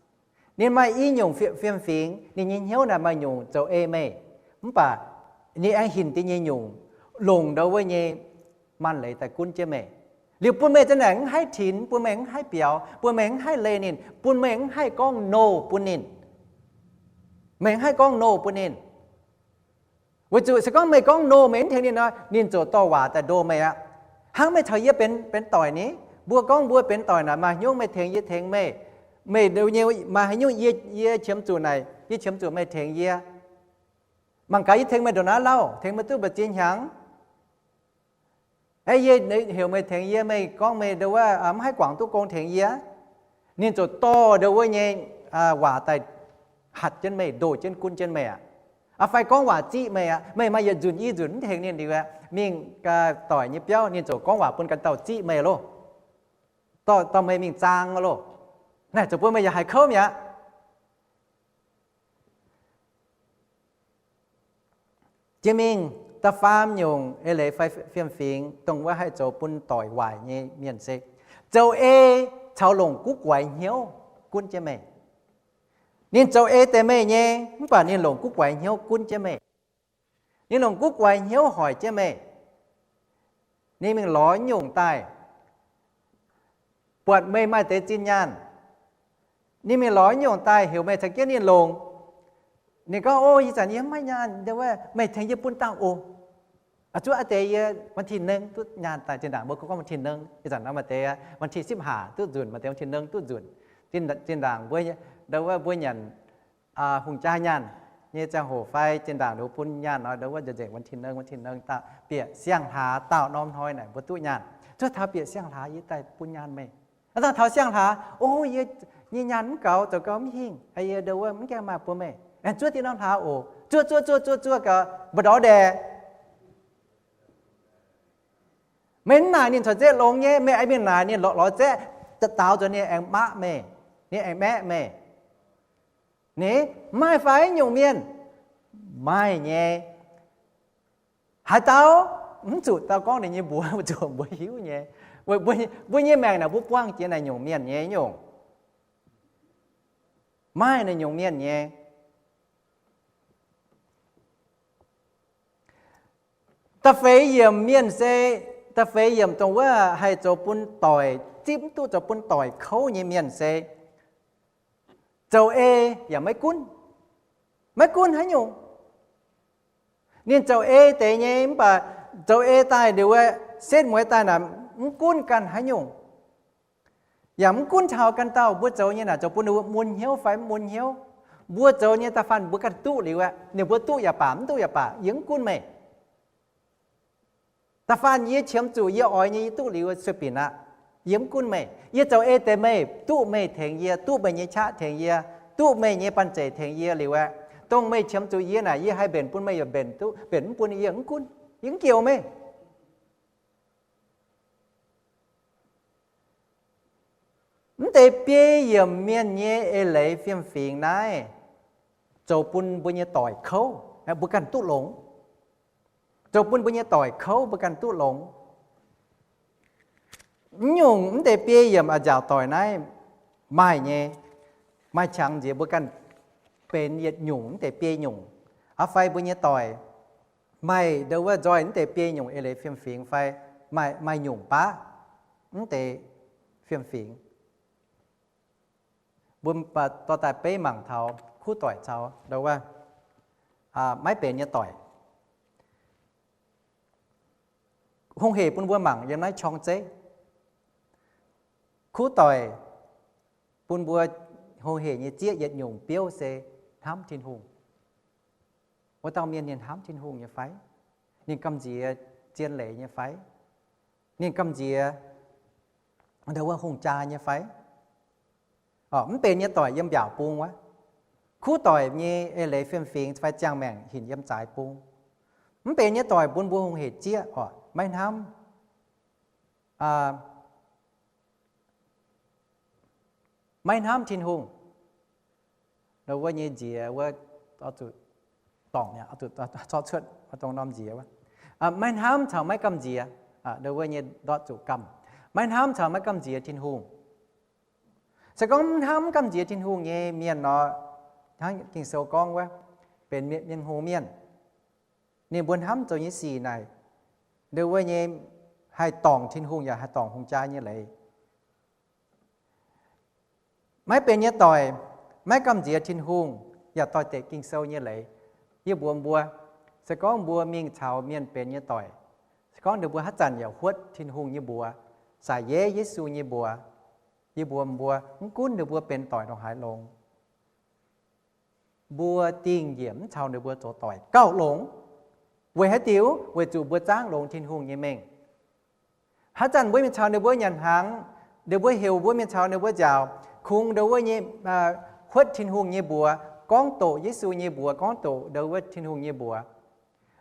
Ninh maaih i nyungc fiem-fingx, ninh nyei hnyouv naaic maaih nyungc zoux ei meih, mv baac ninh aengx hinc deix nyei nyungc longc ndau wuov nyei maanc leiz daaih gunv jienv meih. Liuz bun meih za'naaic mv haih tinx, bun meih mv haih biaux, bun meih mv haih leih ninh, bun meih mv haih gorngv no bun ninh. Meih mv haih gorngv no bun ninh. Weic zuqc se gorngv meih gorngv no, meih mv tengx ninh nor, ninh ziouc dorh waac daaih ndoh meih aqv. Hnangv meih caux yie benx, benx doic ni, mbuo gorngv mbuo benx doic naaic, maaih haaix nyungc meih tengx yie tengx meih, meih nyei maaih haaix nyungc yie, yie qiemx zuqc naaic, yie qiemx zuqc meih tengx yie. Mangc gaax yie tengx meih ndongc naaiv lauh, tengx meih duqv mbu'ziex hnyangx. Aeqv, yie heuc meih tengx yie, meih gorngv meih ndau wuov mv haih guangc duqv gong tengx yie. Ninh ziouc dorh ndau wuov nyei waac daaih hatc jienv meih, ndoh jienv gunv jienv meih aqv. Aa, fai gorngv waac ziqv meih aqv. Meih maaih yietc nzunc i nzunc mv tengx ninh liuz aqv, mingh doic nyei biauv, ninh ziouc gorngv waac bun ganh dauh ziqv meih loh, dorh, dorh meih mingh zaang loh. Naaiv ziouc bun meih yaac haiz kouv mi'aqv. Jiex mingh da'faam nyungc eix leiz fai fiem-fingx dongh wuov haih zoux bun doic waaic nyei mienh se, zoux ei caux longc guv guaix hnyouv gunv jienv meih. Ninh zoux ei deix meih nyei, mv baac ninh longc guv guaix hnyouv gunv jienv meih. Ninh longc guv guaix hnyouv hoic jienv meih. Ninh mingh lorz nyungc daaih buatc meih maaih deix zinh nyaanh. Ninh mingh lorz nyungc daaih heuc meih caux jienv ninh longc. Ninh gorngv, O, ih zanc yie mv maaih nyaanh, meih tengx yie bun dangh oc. Zuov a'deix yie วันที่หนึ่ง duqv nyaanh daaih. Zinh ndaangc mbuo gorngv วันที่หนึ่ง, ih zanc nor maaih deix วันที่สิบห้า duqv nzunc, maaih deix วันที่หนึ่ง duqv nzunc. Zinh ndaangc mbuo, ndau wuov mbuo nyanc hungh jaa nyaanh nyei ziangh hoc fai zinh ndaangc liuz bun nyaanh nor, ndau wuov nzengc วันที่หนึ่ง, วันที่หนึ่ง dauh bieqc siang-hlaax dauh norm hnoi naaic mbuo duqv nyaanh. Zuov taux bieqc siang-hlaax yie daaih bun nyaanh meih. Aa, taux siang-hlaax, O, yie nyei nyaanh mv gaux, zoux gau mv hingh, yie ndau wuov mv gaengh maaih bun meih. Aengx zuov deix norm hlaax oc. Zuov zuov zuov zuov zuov gau, mbu'ndongx ndaeh. Meih mv naaic ninh corc zeqv longx nyei. Meih aengx mingh naaic ninh lorz, lorz zeqv, daaux nzuonx ninh aengx maqv meih, ninh aengx maeqv meih. Ni, maaih fai nyungc mienh? Maaih nyei. Haaix dauh? Mv zuqc dau gorngv ninh nyei mbuox, zuqc mbuo hiuv nyei. Mbuo nyei maengc naaic mbuo buangh jiex naaic nyungc mienh nyei nyungc. Maaih naaic nyungc mienh nyei. Da'feix yiemc mienh se, da'feix yiemc dongh wuov haih zoux bun doic zipv mv duqv, zoux bun doic kouv nyei mienh se zoux ei yaac maiv gunv. Maiv gunv haaix nyungc. Ninh zoux ei deix nyei mv baac zoux ei daaih liuz, setv mueiz daaih naaic mv gunv ganh haaix nyungc. Yaac mv gunv taux ganh dauh mbuo zoux nyei naaic zoux bun ninh mun hnyouv fai mv mun hnyouv. Mbuo zoux nyei da'faanh mbuo ganh duqv liuz aqv. Ninh mbuo duqv yaac baac, mv duqv yaac baac, yie mv gunv meih. Da'faanh yie qiemx zuqc yie oix nyei yie duqv liuz sueih binc aqv. Yie mv gunv meih. Yie zoux ei deix meih, duqv meih tengx yie, duqv meih nyei qaqv tengx yie, duqv meih nyei banh zeic tengx yie liuz aqv. Dongh meih qiemx zuqc yie naaic yie haih mbenc bun meih yaac mbenc duqv, mbenc mv bun yie mv gunv. Yie mv jioux meih. Mv deix biei yiemc mienh nyei eix leiz fiem-fingx naaiv zoux bun mbuo nyei doic kouv, mbuo ganh duqv longx. Zoux bun mbuo nyei doic kouv, mbuo ganh duqv longx. Mv nyungc mv deix biei yiemc a'nziaauc doic naaiv maaih nyei, maaih qangx nziex mbuo ganh benx yietc nyungc mv deix biei nyungc. Aa, fai mbuo nyei doic maaih ndau wuov nzoih mv deix biei nyungc eix leiz fiem-fingx fai maaih, maaih nyungc baav mv deix fiem-fingx. Mbuo dorh daaih beiv mangc taux kuv doic caux ndau wuov maiv benx nyei doic. Hungh hec bun mbuo mangc yiem naaiv qorng zeiv. Kuv doic bun mbuo hungh hec nyei zieqv yietc nyungc biouv se hnamv Tin-Hungh. Wuov dauh mienh ninh hnamv Tin-Hungh nyei fai? Ninh gamh nziex zien leiz nyei fai? Ninh gamh nziex ndau wuov hungh jaa nyei fai? Mv benx nyei doic yiem mbiaauc bung wuov. Kuv doic nyei eix leiz fiem-fingx fai ziangh maengc hinc yiem zaaix bung. Mv benx nyei doic bun mbuo hungh hec zieqv oc, maiv hnamv, maiv hnamv Tin-Hungh. Ndau wuov nyei nziex wuov, oix zuqc dorngc, oix zuqc zorqv cuotv dongh norm nziex wuov. Maiv hnamv caux maiv gamh nziex, ndau wuov nyei ndortv zuqc gamh. Maiv hnamv caux maiv gamh nziex Tin-Hungh. Se gorngv mv hnamv, mv gamh nziex Tin-Hungh nyei mienh nor, hnangv Ging-Sou gorngv wuov, benx mienh, mienh hngongx mienh. Ninh mbuo hnamv zoux nyei sic naaic, ndongc wuov nyei haih dorngc Tin-Hungh yaac haih dorngc hungh jaa nyei leiz. Maiv benx nyei doic, maiv gamh nziex Tin-Hungh, yaac doix-dekc Ging-Sou nyei leiz. Yie mbuox mbuo, se gorngv mbuo mingh caux mienh benx nyei doic, se gorngv ninh mbuo haaix zanc yaac huotv Tin-Hungh nyei mbuox, saic Ye, Yesu nyei mbuox, yie mbuox mbuo, mv gunv ninh mbuo benx doic ndongc haaix longx, mbuo dingh njiec mv caux ninh mbuo zoux doic gauh longx. Weic haaix diuc? Weic zuqc mbuo zaangv longx Tin-Hungh nyei mengh. Haaix zanc mbuo mingh caux ninh mbuo nyanc hnaangx, ninh mbuo heuc mbuo mingh caux ninh mbuo nziaauc, kungx ndongc wuov nyei, huotv Tin-Hungh nyei mbuox, gorngv doqc Yesu nyei mbuox, gorngv doqc ndongc wuov Tin-Hungh nyei mbuox,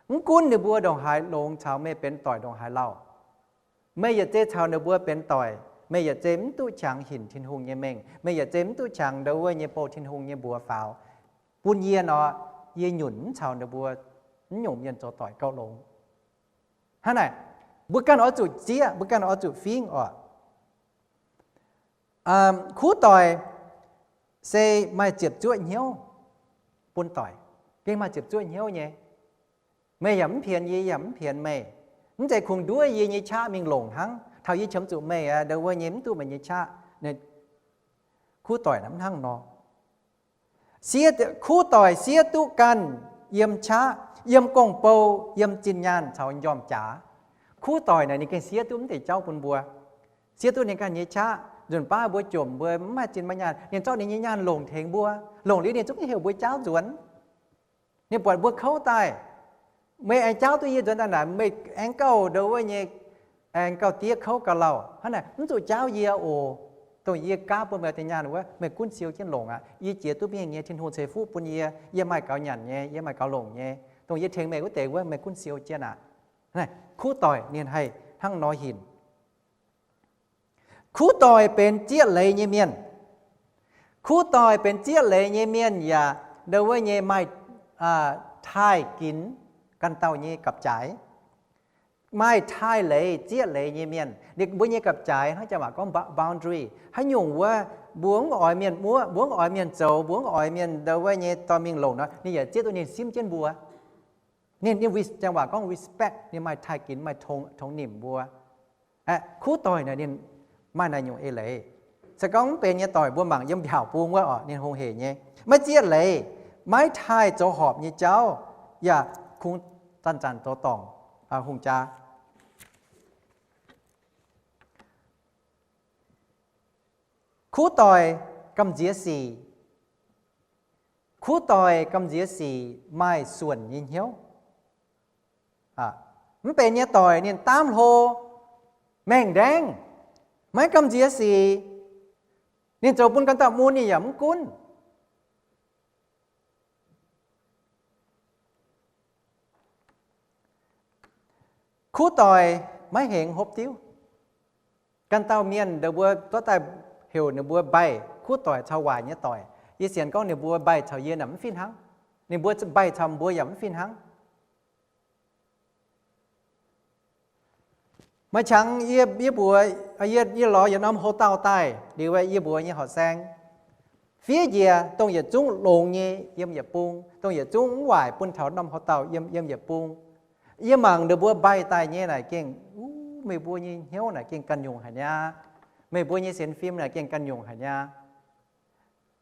mv gunv ninh mbuo ndongc haaix longx caux meih benx doic ndongc haaix lauh, meih yietc zei caux ninh mbuo benx doic, meih yietc zei mv duqv qangx hinc Tin-Hungh nyei mengh, meih yietc zei mv duqv qangx ndongc wuov nyei bouh Tin-Hungh nyei mbuox faaux. Bun yie nor, yie nyunc mv caux ninh mbuo, mv nyungc mienh zoux doic gauh longx. Hnangv naaic, mbuo ganh oix zuqc zieqv, mbuo ganh oix zuqc fingv oc. Kuv doic se maaih ziepc zuoqv hnyouv bun doic. Gengh maaih ziepc zuoqv hnyouv nyei. Meih yaac mv pienx yie, yie yaac mv pienx meih. Mv zeiz kungx nduov yie nyei qaqv mingh longc hnangv. Taux yie qiemx zuqc meih aqv, ndongc wuov nyei mv duqv meih nyei qaqv. Kuv doic naaiv mv hnangv nor. Siev, kuv doic siev duqv ganh yiem qaqv, yiem gong-bou, yiem zinh nyaanh caux njormh jaax. Kuv doic naaic ninh gengh siev duqv mv deix jauv bun mbuo. Siev duqv ninh ganh nyei qaqv. Nzunc baav mbuo jomc, mbuo mv maaih zinh maaih nyaanh, ninh zorqv ninh nyei nyaanh longc tengx mbuo. Longc liuz ninh zungv heuc mbuo jaauv nzuonx. Ninh buatc mbuo kouv daaih, meih aengx jaauv duqv yie nzuonx daaih naaic, meih aengx gauh ndongc wuov nyei, aengx gauh diev kouv gauh lauh. Hnangv naaic mv zuqc jaauv yie oc. Dongh yie gaav bun meih deix nyaanh wuov, meih gunv siou jienv longc aqv. Yie jiex duqv mingh nyei, Tin-Hungh ceix fuqv bun yie. Yie maaih gaux nyanc nyei, yie maaih gaux longc nyei. Dongh yie tengx meih wuov deix wuov, meih gunv siou jienv aqv. Kuv doic ninh haih hnangv nor hinc. Kuv doic benx zieqv leiz nyei mienh. Kuv doic benx zieqv leiz nyei mienh yaac ndongc wuov nyei maaih taaih ginx ganh dauh nyei gapv-jaaix. Maaih taaih leiz, zieqv leiz nyei mienh. Mbuo nyei gapv-jaaix hnangv janx waac gorngv boundary. Haaix nyungc wuov mbuo mv oix mienh muoqv, mbuo mv oix mienh zoux, mbuo mv oix mienh ndongc wuov nyei dorh mingh longc nor, ninh yaac zieqv duqv ninh simv jienv mbuo. Ninh, janx waac gorngv respect, ninh maaih taaih ginx, maaih tongx nimc mbuo. Kuv doic naaic ninh maaih naaiv nyungc eix leiz. Se gorngv mv benx nyei doic mbuo mangc yiem mbiaauc bung wuov oc, ninh hungh hec nyei. Maiv zieqv leiz, maiv taaih zoux horpc nyei jauv, yaac kungx zanc-zanc zoux dorngc hungh jaa. Kuv doic gamh nziex sic. Kuv doic gamh nziex sic maaih suonc nyei hnyouv. Mv benx nyei doic ninh daamv hlo, maengh ndaengv, maiv gamh nziex sic. Ninh zoux bun ganh dauh mun ninh yaac mv gunv. Kuv doic maiv hengx hopv diuv. Ganh dauh mienh ninh mbuo zorqv daaih heuc ninh mbuo mbaih kuv doic caux waaic nyei doic. Yie sienx gorngv ninh mbuo mbaih caux yie naaic mv fih hnangv. Ninh mbuo mbaih caux mbuo yaac mv fih hnangv. Maaih qangx yie, yie mbuox, yie, yie lorz yietc norm hotel daaih liuz, yie mbuox nyei horqc saeng, fiev njiec dongh yietc zungv longx nyei yiem yietc bung, dongh yietc zungv mv waaic bun taux norm hotel yiem, yiem yietc bung. Yie mangc ninh mbuo mbaih daaih nyei naaic gengh, meih mbuo nyei hnyouv naaic gengh ganh nyungc haic niaa. Meih mbuo nyei sienx fim naaic gengh ganh nyungc haic niaa.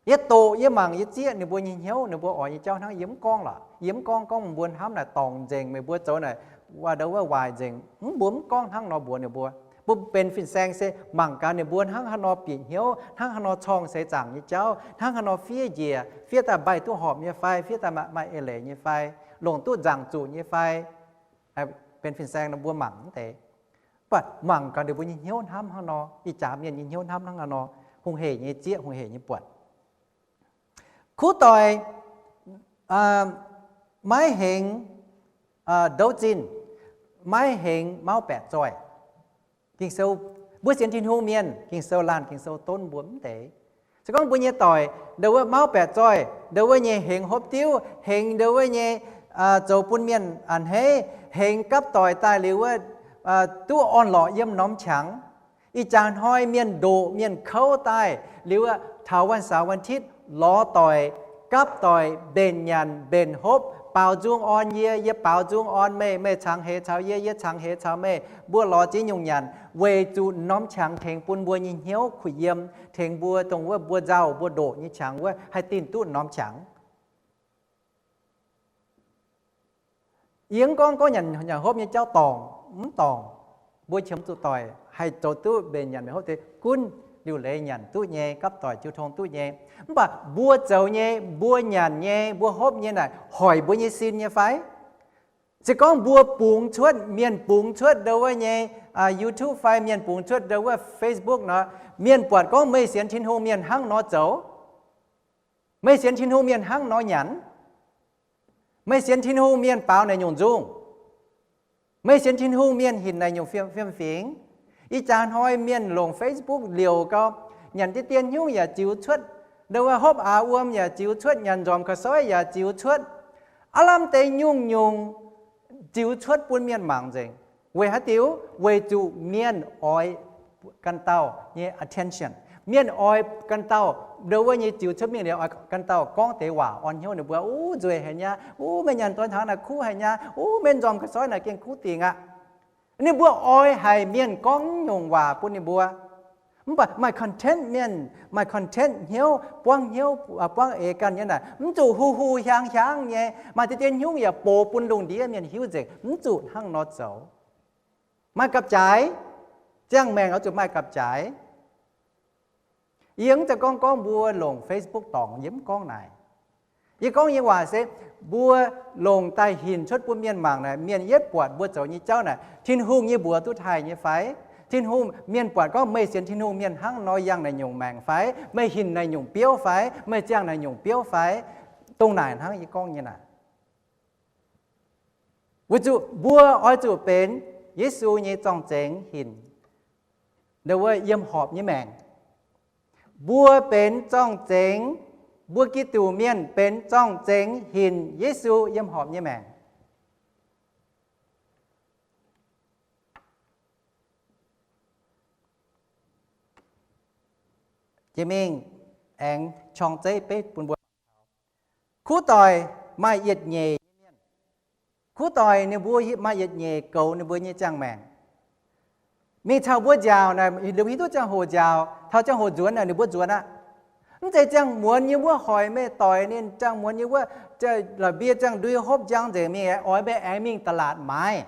Yie doqc, yie mangc, yie zieqv ninh mbuo nyei hnyouv, ninh mbuo oix nyei jauv hnangv. Yie mv gorngv lorqc. Yie mv gorngv, gorngv mbuo hnamv naaic dorngc nzengc, meih mbuo zoux naaic waac ndou wuov waaic nzengc. Mv, mbuo mv gorngv hnangv nor mbuox ninh mbuo. Mbuo benx fin-saeng se mangc gaax ninh mbuo hnangv haaix nor bieqc hnyouv, hnangv haaix nor corng seix zaangc nyei jauv, hnangv haaix nor fiev njiec, fiev daaih mbaih duqv horpc nyei fai, fiev daaih maaih, maaih eix leiz nyei fai, longc duqv nzaangc zuqc nyei fai. Benx fin-saeng nor mbuo mangc mv deix. Mv baac mangc gaax ninh mbuo nyei hnyouv hnamv hnangv nor, ih jaax mienh nyei hnyouv hnamv hnangv nor, hungh hec nyei zieqv, hungh hec nyei buatc. Kuv doic maiv hengx douv zinh, maiv hengx mauv baeqc zoih. Ging-Sou, mbuo sienx Tin-Hungh mienh, Ging-Sou laanh Ging-Sou donv mbuo mv deix. Se gorngv mbuo nyei doic ndau wuov mauv baeqc zoih, ndau wuov nyei hengx hopv diuv, hengx ndau wuov nyei zoux bun mienh a'hneiv, hengx gapv doic daaih liuz wuov duqv orn-lorqc yiem norm qangx, Ih jaax hnoi mienh ndoqc mienh kouv daaih liuz, taux วันเสาร์ วันอาทิตย์ lorz doic, gapv doic, mbenc nyanc mbenc hopv, baaux nzung orn yie, yie baaux nzung orn meih, meih cangx heix caux yie, yie cangx heix caux meih. Mbuo lorz ziex nyungc nyanc weic zuqc norm qangx tengx bun mbuo nyei hnyouv kuh yiem, tengx mbuo dongh wuov mbuo nzauh mbuo ndoqc nyei qangx wuov haih dinh duqv norm qangx. Yie mv gorngv gorngv nyanc hopv nyei jauv dorngc, mv dorngc. Mbuo qiemx zuqc doic haih zoux duqv mbenc nyanc mbenc hopv deix gunv liuc leiz nyanc duqv nyei, gapv doic jiu tong duqv nyei. Mv baac mbuo zoux nyei, mbuo nyanc nyei, mbuo hopv nyei naaic hoic mbuo nyei sin nyei fai? Se gorngv mbuo bungx cuotv, mienh bungx cuotv ndo wuov nyei YouTube fai mienh bungx cuotv ndo wuov Facebook nor, mienh buatc gorngv meih sienx Tin-Hungh mienh hnangv nor zoux, meih sienx Tin-Hungh mienh hnangv nor nyanc, meih sienx Tin-Hungh mienh baaux naaic nyungc nzungh, meih sienx Tin-Hungh mienh hinc naaic nyungc fiem, fiem-fingx. Ih jaax hnoi mienh longc Facebook liouc gau, nyanc deix dien hnyungv yaac ziux cuotv, ndo wuov hopv aax wuom yaac ziux cuotv, nyanc nzormc ga'soiv yaac ziux cuotv, aav lamh deix nyungc-nyungc ziux cuotv bun mienh mangc nzengc. Weic haaix diuc? Weic zuqc mienh oix ganh dauh nyei attention. Mienh oix ganh dauh ndo wuov nyei ziux cuotv mingh liuz oix ganh dauh gorngv deix waac orn hnyouv ninh mbuo, Uv, nzueic haic nyei. Uv, meih nyanc doix hnaangx naaic kuv haic nyei. Uv, meih nzormc ga'soiv naaic gengh kuv dingc aqv. Ninh mbuo oix haic mienh gorngv nyungc waac bun ninh mbuo. Mv baac maaih content mienh, maaih content hnyouv, buangv hnyouv, buangv eix ganh nyei naaic, mv zuqc hu hu hiaang hiaang nyei. Maaih deix dien hnyungv yaac box bun lungh ndiev mienh hiuv nzengc, mv zuqc hnangv nor zoux. Maaih gapv-jaaix, ziangh maengc oix zuqc maaih gapv-jaaix. Yie mv zeiz gorngv gorngv mbuo longc Facebook dorngc, yie mv gorngv naaic. Yie gorngv nyei waac se, mbuo longc daaih hinc cuotv bun mienh mangc naaic, mienh yietv buatc mbuo zoux nyei jauv naaic, Tin-Hungh nyei mbuox duqv taaih nyei fai? Tin-Hungh, mienh buatc gorngv meih sienx Tin-Hungh mienh hnangv nor yangh naaic nyungc maengc fai? Meih hinc naaic nyungc biouv fai? Meih ziangh naaic nyungc biouv fai? Dongh naaic hnangv yie gorngv nyei naaic. Weic zuqc mbuo oix zuqc benx Yesu nyei zorng-zengx hinc ndo wuov yiem horpc nyei maengc. Mbuo benx zorng-zengx, mbuo Giduc mienh benx zorng-zengx hinc Yesu yiem horpc nyei maengc. Jiex mingh aengx qorng zeiv beiv bun mbuo. Kuv doic maaih yietc nyeic nyei mienh. Kuv doic ninh mbuo maaih yietc nyeic goux ninh mbuo nyei ziangh maengc. Mingh caux mbuo nziaauc naaic, ninh mbuo hiuv duqv ziangh hoc nziaauc, taux ziangh hoc nzuonx naaic ninh mbuo nzuonx aqv. Mv zeiz ziangh muonz nyei wuov hoic meih doic ninh, ziangh muonz nyei wuov la'mbie ziangh ndui hopv njang nzengc mingh, oix meih aengx mingh da'laatc maaiz.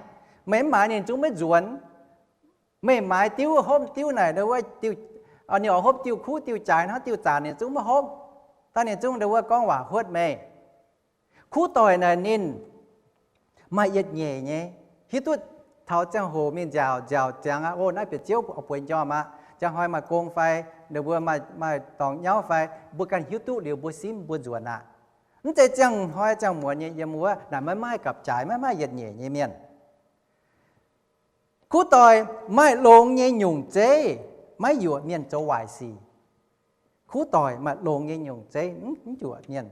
Meih mv maaiz ninh zungv maiv nzuonx. Meih maaiz diuv hopv diuv naaic, wuov ninh oix hopv diuh kuv diuh jaaix hnangv diuh zanc ninh zungv maiv hopv. Daaih ninh zungv ndo wuov gorngv waac huotv meih. Kuv doic naaic ninh maaih yietc nyeic nyei, hiuv duqv taux ziangh hoc mingh nziaauc, nziaauc ziangx aqv, o, naaiv bieqc Ziouv bueix njormh aqv, ziangh hnoi maaih gong fai, ninh mbuo maaih dorngx nyauv fai, mbuo ganh hiuv duqv liuz mbuo simv mbuo nzuonx aqv. Mv zeiz ziangh hnoi ziangh muonz nyei yiem wuov naaic maiv maaih gapv-jaaix, maiv maaih yietc nyeic nyei mienh. Kuv doic maaih longx nyei nyungc zeiv, maiv yuoqc mienh zoux waaic sic. Kuv doic maaih longx nyei nyungc zeiv, mv yuoqc mienh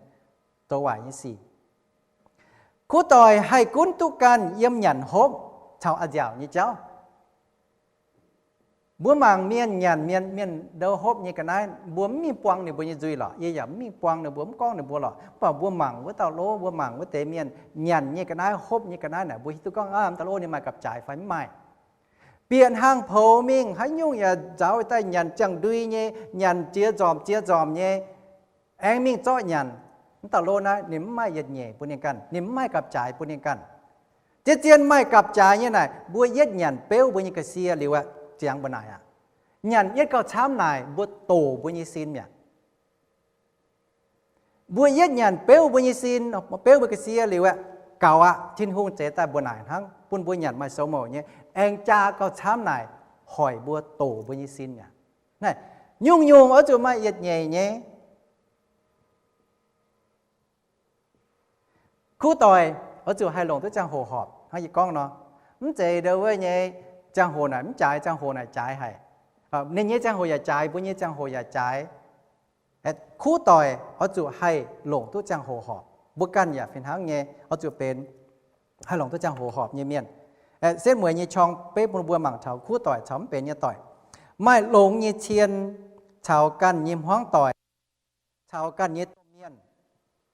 zoux waaic nyei sic. Kuv doic haih gunv duqv ganh yiem nyanc hopv caux a'nziaauc nyei jauv. Mbuo mangc mienh nyanc, mienh, mienh ndo hopv nyei ga'naaiv, mbuo mv mingh buang ninh mbuo nyei nzuih lorqc. Yie yaac mv mingh buang ninh mbuo, mv gorngv ninh mbuo lorqc. Mv baac mbuo mangc wuov dauh lov, mbuo mangc wuov deix mienh nyanc nyei ga'naaiv, hopv nyei ga'naaiv naaic, mbuo hiuv duqv gorngv, aa, dauh lov ninh maaih gapv-jaaix fai mv maaih. Bieqc hnaangx poux mingh haaix nyungc yaac nzauz daaih nyanc ziangh ndui nyei, nyanc ziex nzormc ziex nzormc nyei, aengx mingh zorqv nyanc. Mv dauh lov naaiv ninh mv maaih yietc nyeic bun ninh ganh, ninh mv maaih gapv-jaaix bun ninh ganh. Zien-zien maaih gapv-jaaix nyei naaic, mbuo yietv nyanc beuv mbuo nyei ga'sie liuz aqv, ziangx mbuo naaic aqv. Nyanc yietv gauh camv naaic, mbuo doc mbuo nyei sin mi'aqv. Mbuo yietv nyanc beuv mbuo nyei sin, beuv mbuo ga'sie liuz aqv, gaux aqv. Tin-Hungh zeix daaih mbuo naaic hnangv, bun mbuo nyanc maaih soux mouc nyei, aengx jaa gauh camv naaic, hoic mbuo doc mbuo nyei sin mi'aqv. Naaic, nyungc-nyungc oix zuqc maaih yietc nyeic nyei. Kuv doic oix zuqc haih longc duqv ziangh hoc horpc. Hnangv yie gorngv nor, mv zeiz ndo wuov nyei ziangh hoc naaic mv jaaix, ziangh hoc naaic jaaix haic. Ninh nyei ziangh hoc yaac jaaix, mbuo nyei ziangh hoc yaac jaaix. Kuv doic oix zuqc haih longc duqv ziangh hoc horpc. Mbuo ganh yaac fih hnangv nyei, oix zuqc benx haih longc duqv ziangh hoc horpc nyei mienh. Setv mueiz nyei qorng beiv bun mbuo mangc taux kuv doic caux mv benx nyei doic. Maaih longx nyei cien caux ganh nyei hmuangv doic, caux ganh nyei domh mienh,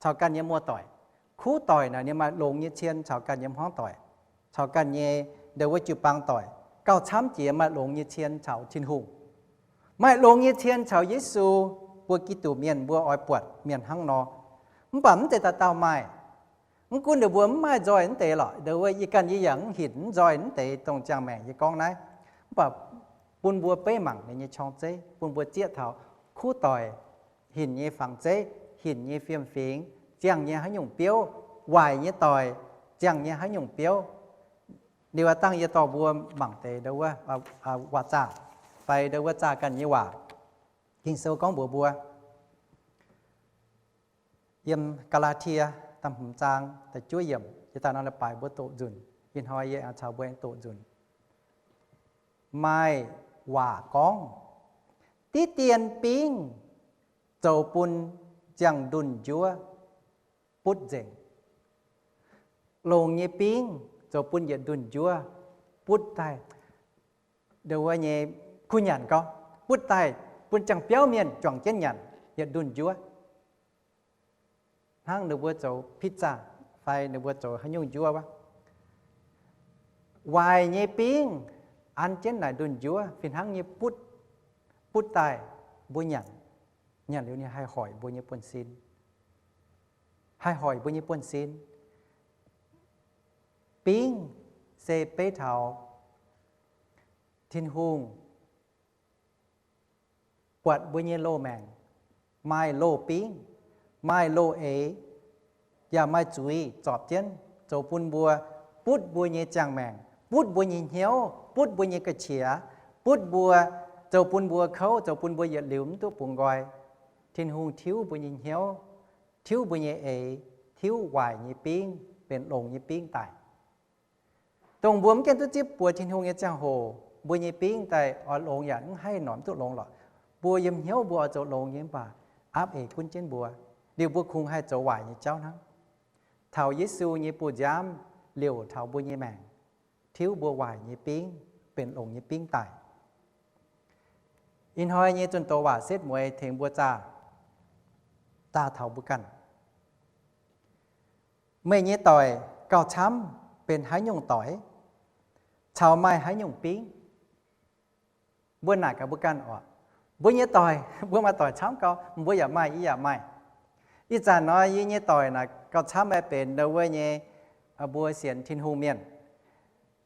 caux ganh nyei muoz-doic. Kuv doic naaic ninh maaih longx nyei cien caux ganh nyei hmuangv doic, caux ganh nyei ndau wuov jiu-baang doic, gauh camv jiex maaih longx nyei cien caux Tin-Hungh. Maaih longx nyei cien caux Yesu, mbuo Giduc mienh mbuo oix buatc mienh hnangv nor. Mv baac mv zeiz dauh dauh maaih. Mv gunv ninh mbuo mv maaih nzoih mv deix lorqc, ndau wuov yie ganh yie yaac mv hinc mv nzoih mv deix dongh ziangh maengc yie gorngv naaiv. Mv baac bun mbuo beiv mangc ninh nyei qorng-zeiv, bun mbuo zieqv taux kuv doic hinc nyei fangx-zeiv, hinc nyei fiem-fingx, ziangh nyei haaix nyungc biouv, waaic nyei doic, ziangh nyei haaix nyungc biouv. Liuz aav dangh yie dorh mbuo mangc deix ndau wuov waac-zaah, fai ndau wuov zaah ganh nyei waac. Ging-Sou gorngv mbuox mbuo, yiem Gaa^laa^tie da'hmz zaang da'juov yiemc, yie daaih nor baaix mbuo doqc nzunc. Ih hnoi yie aengx caux mbuo aengx doqc nzunc. Maaih waac gorngv, diqv dien bingv zoux bun ziangh ndunh njuov butv nzengc. Longx nyei bingv zoux bun yietc ndunh njuov butv daaih, ndau wuov nyei kuh nyanc gau, butv daaih bun ziangh biauv mienh juangc jienv nyanc yietc ndunh njuov. Hnangv ninh mbuo zoux pizza fai ninh mbuo zoux haaix nyungc njuov wuov. Waaic nyei bingv an jienv naaic ndunh njuov fih hnangv nyei butv, butv daaih mbuo nyanc, nyanc liuz ninh haih hoic mbuo nyei buonv-sin, haih hoic mbuo nyei buonv-sin. Bingv se beiv taux Tin-Hungh buatc mbuo nyei loz-maengc maaih loz-bingv, maaih loz-eix, yaac maaih zuiz zorpc jienv zoux bun mbuo, butv mbuo nyei ziangh maengc, butv mbuo nyei hnyouv, butv mbuo nyei ga'qiex, butv mbuo, zoux bun mbuo kouv, zoux bun mbuo yietc liuz mv duqv bungx nqoi. Tin-Hungh tiuv mbuo nyei hnyouv, tiuv mbuo nyei eix, tiuv waaic nyei bingv benx longx nyei bingv daic. Dongh mbuo mv gaengh duqv zipv buoz Tin-Hungh nyei ziangh hoc, mbuo nyei bingv daaih oix longx yaac mv haih norm duqv longx lorqc. Mbuo yiem hnyouv mbuo oix zoux longx nyei mv baac aapv eix gunv jienv mbuo. Liuz mbuo kungx haih zoux waaic nyei jauv hnangv. Taux Yesu nyei bu nziaamv liouc taux mbuo nyei maengc, tiuv mbuo waaic nyei bingv benx longx nyei bingv daic. Ih hnoi nyei zunh doz waac setv mueiz tengx mbuo zaah, zaah taux mbuo ganh. Meih nyei doic gauh camv benx haaix nyungc doic, caux maaih haaix nyungc bingv? Mbuo naaic gaax mbuo ganh oc. Mbuo nyei doic, mbuo maaih doic camv gau, mbuo yaac maaih, yie yaac maaih. Ih zanc nor yie nyei doic naaic gauh camv maaih benx ndau wuov nyei, mbuo sienx Tin-Hungh mienh.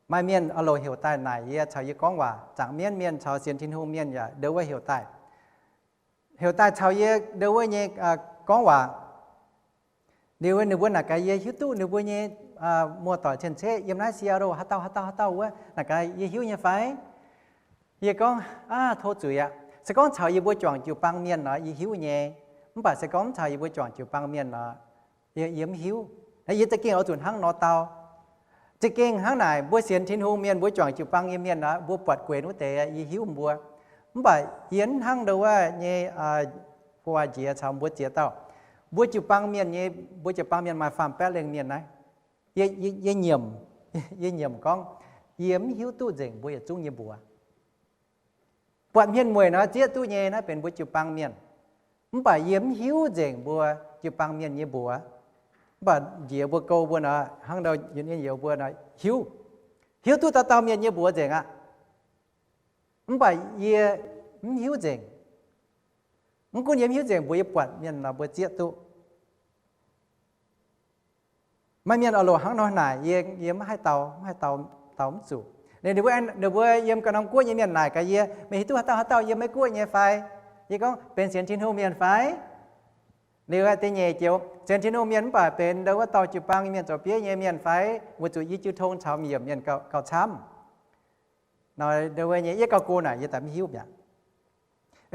Maaih mienh oix loc heuc daaih naaic yie caux yie gorngv waac, zaangc mienv mienh caux sienx Tin-Hungh mienh yaac ndau wuov heuc daaih, heuc daaih caux yie ndau wuov nyei gorngv waac. Liuz ninh mbuo naaic gaax yie hiuv duqv ninh mbuo nyei muoz-doic cien-ceqv yiem naaiv Seattle haaix dauh haaix dauh haaix dauh wuov naaic gaax yie hiuv nyei fai? Yie gorngv, aav, tov zuiz aqv. Se gorngv caux yie mbuo juangc jiu-baang mienh nor yie hiuv nyei. Mv baac se gorngv mv caux yie mbuo juangc jiu-baang mienh nor, yie mv hiuv. Yie za'gengh oix zuqc hnangv nor dau. Za'gengh hnangv naaic, mbuo sienx Tin-Hungh mienh, mbuo juangc jiu-baang nyei mienh nor, mbuo buatc gueix wuov deix yie hiuv mbuo. Mv baac yie mv hnangv ndau wuov nyei, fu waac njiec caux mbuo ziex dauh. Mbuo jiu-baang mienh nyei, mbuo jiu-baang mienh maaih faam-baeqv lengh mienh naaiv. Yie nyiemc, yie nyiemc gorngv, yie mv hiuv duqv nzengc mbuo yietc zungv nyei mbuox. Buatc hmien mueic nor zieqv duqv nyei, naaiv benx mbuo jiu-baang mienh. Mv baac yie mv hiuv nzengc mbuo jiu-baang mienh nyei mbuox. Mv baac njiec mbuo gouv mbuo nor, hnangv ndau yie youz mbuo nor hiuv, hiuv duqv dauh dauh mienh nyei mbuox nzengc aqv. Mv baac yie mv hiuv nzengc. Mv gunv yie mv hiuv nzengc mbuox, yie buatc mienh nor mbuo zieqv duqv. Maaih mienh oix loc hnangv nor naaic yie, yie mv haih dau, mv haih dau, dau mv zuqc. Ninh mbuo, ninh mbuo yiem ganh norm guoqv nyei mienh naaic gaax yie, meih hiuv duqv haaix dauh haaix dauh yiem maiv guoqv nyei fai? Yie gorngv, benx sienx Tin-Hungh mienh fai? Liuz da'nyeic joux, sienx Tin-Hungh mienh mv baac benx ndau wuov dorh jiu-baang nyei mienh zoux bieiv nyei mienh fai? Weic zuqc yie jiu tong caux mv yiemc mienh gauh camv. Nor ndau wuov nyei yie gauh go naaic yie daaih mv hiuv mi'aqv.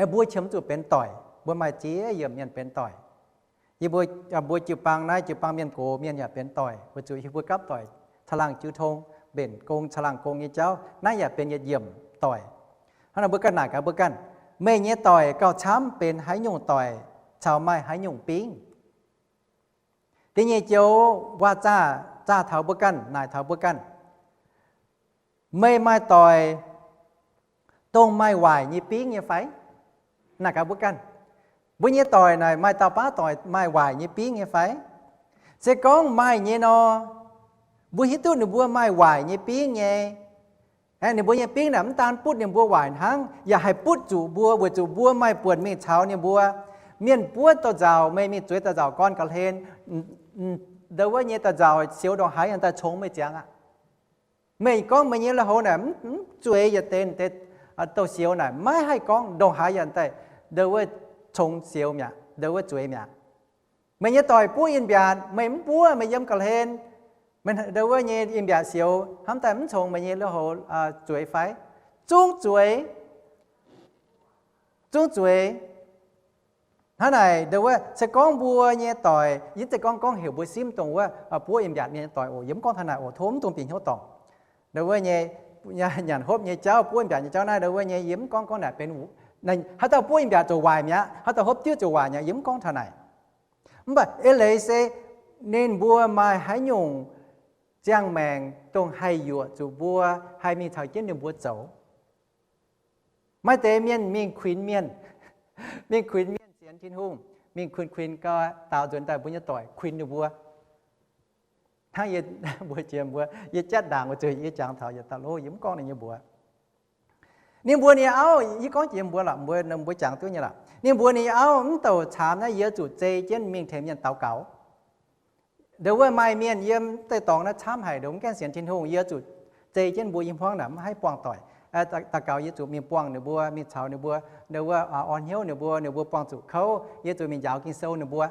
Mbuo qiemx zuqc benx doic, mbuo maaih ziex yiemc mienh benx doic. Yie mbuo, mbuo jiu-baang naaiv jiu-baang mienh gox mienh yaac benx doic, weic zuqc yie mbuo gapv doic caangh laangh jiu tong, mbenc gong caangh laangh gong nyei jauv, naaiv yaac benx yietc yiemc doic. Hnangv naaic mbuo ganh naaic gaax mbuo ganh, meih nyei doic gauh camv benx haaix nyungc doic caux maaih haaix nyungc bingv. Da'nyeic joux waac-zaah, zaah taux mbuo ganh, naaic taux mbuo ganh, meih maaih doic dongh maaih waaic nyei bingv nyei fai? Naaic gaax mbuo ganh, mbuo nyei doic naaic maaih dauh baav doic maaih waaic nyei bingv nyei fai? Se gorngv maaih nyei nor, mbuo hiuv duqv ninh mbuo maaih waaic nyei bingv nyei. Ninh mbuo nyei bingv naaic mv daan butv ninh mbuo waaic hnangv, yaac haih butv zuqc mbuo, weic zuqc mbuo maaih buonc mingh caux ninh mbuo. Mienh buov daux nzauc, meih mingh zueiz daux nzauc gorn ga'hlen, ndau wuov nyei daux nzauc siou ndongc haaix yaac daaih congx meih ziangx aqv. Meih gorngv meih nyei lui-houx naaic mv zueiz yietc deix, deix, douh siou naaic maiv haih gorngv ndongc haaix yaac daaih ndau wuov congx siou mi'aqv, ndau wuov zueiz mi'aqv. Meih nyei doic buov in-mbiaatc, meih mv buov, meih yiem ga'hlen, ndau wuov nyei in-mbiaatc siou hnamv daaih mv congx meih nyei lui-houx zueiz fai? Zungv zueiz. Zungv zueiz. Hnangv naaic, ndau wuov se gorngv mbuo nyei doic, yie mv zeiz gorngv, gorngv heuc mbuo simv dongh wuov buov in-mbiaatc mienh nyei doic oc. Yie mv gorngv taux naaic oc, tov mv dungx bieqc hnyouv dorngc. Ndau wuov nyei, nyanc hopv nyei jauv, buov in-mbiaatc nyei jauv naaiv, ndau wuov nyei yie mv gorngv, gorngv naaic benx, haaix dauh buov in-mbiaatc ziouc waaic mi'aqv, haaix dauh hopv diuv ziouc waaic mi'aqv, yie mv gorngv taux naaic. Mv baac eix leiz se ninh mbuo maaih haaix nyungc ziangh maengc dongh haih yuoqc zuqc mbuo haih mingh caux jienv ninh mbuo zoux. Maaih deix mienh mingh kuinx mienh, mingh kuinx mienh sienx Tin-Hungh, mingh kuinx kuinx gau, daaux nzuonx daaih mbuo nyei doic kuinx ninh mbuo. Hnangv yie mbuox jiex mbuo, yie jatv ndaangc weic zuqc yie jangx taux yietc dauh lov, yie mv gorngv ninh nyei mbuox. Ninh mbuox ninh nyei auv, yie gorngv jiex mbuo lorqc, mbuo, mbuo jangx duqv nyei lorqc. Ninh mbuox ninh nyei auv, mv douc caamx naaiv yie zuqc zei jienv mingh tengx mienh daux gaux. Ndau wuov maaih mienh yiem deix dorngx naaiv camv haic, ndongc mv gaengh sienx Tin-Hungh, yie zuqc zei jienv mbuo i hmuangv naaic mv haih buangh doic. Daux gaux yie zuqc mingh buangh ninh mbuo, mingh caux ninh mbuo, ndau wuov orn hnyouv ninh mbuo, ninh mbuo buangh zuqc kouv, yie zuqc mingh njaaux Ging-Sou ninh mbuo.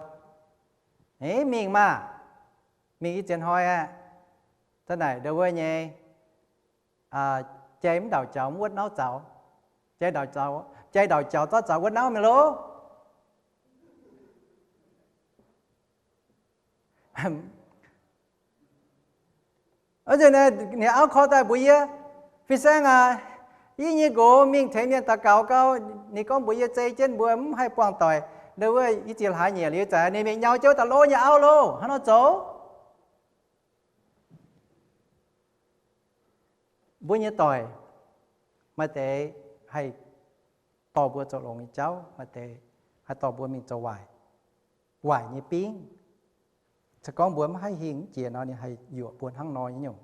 Eix mingh maah, mingh i ziex hnoi aqv. Da'naaic ndau wuov nyei, jai mv ndauc jaux mv wuov nauv zaux, jai ndauc jaux, jai ndauc jaux zorqv zaux wuov nauv mi'aqv loh. Ninh auv call daaih mbuox yie, Fin-saeng aac, yie nyei nqox mingh tengx mienh daux gaux gau, ninh gorngv mbuox yie zei jienv mbuo mv haih buangh doic, ndau wuov i ziex hlaax nyeic liuz zanc ninh mingh nyau jienv wuov dauh lov nyei auv loh, hnangv nor zoux. Mbuo nyei doic, maaih deix haih dorh mbuo zoux longx nyei jauv, maaih deix haih dorh mbuo mingh zoux waaic, waaic nyei bingv. Se gorngv mbuo mv haih hingh mv jiex nor, ninh haih yuoqc mbuo hnangv nor nyei nyungc.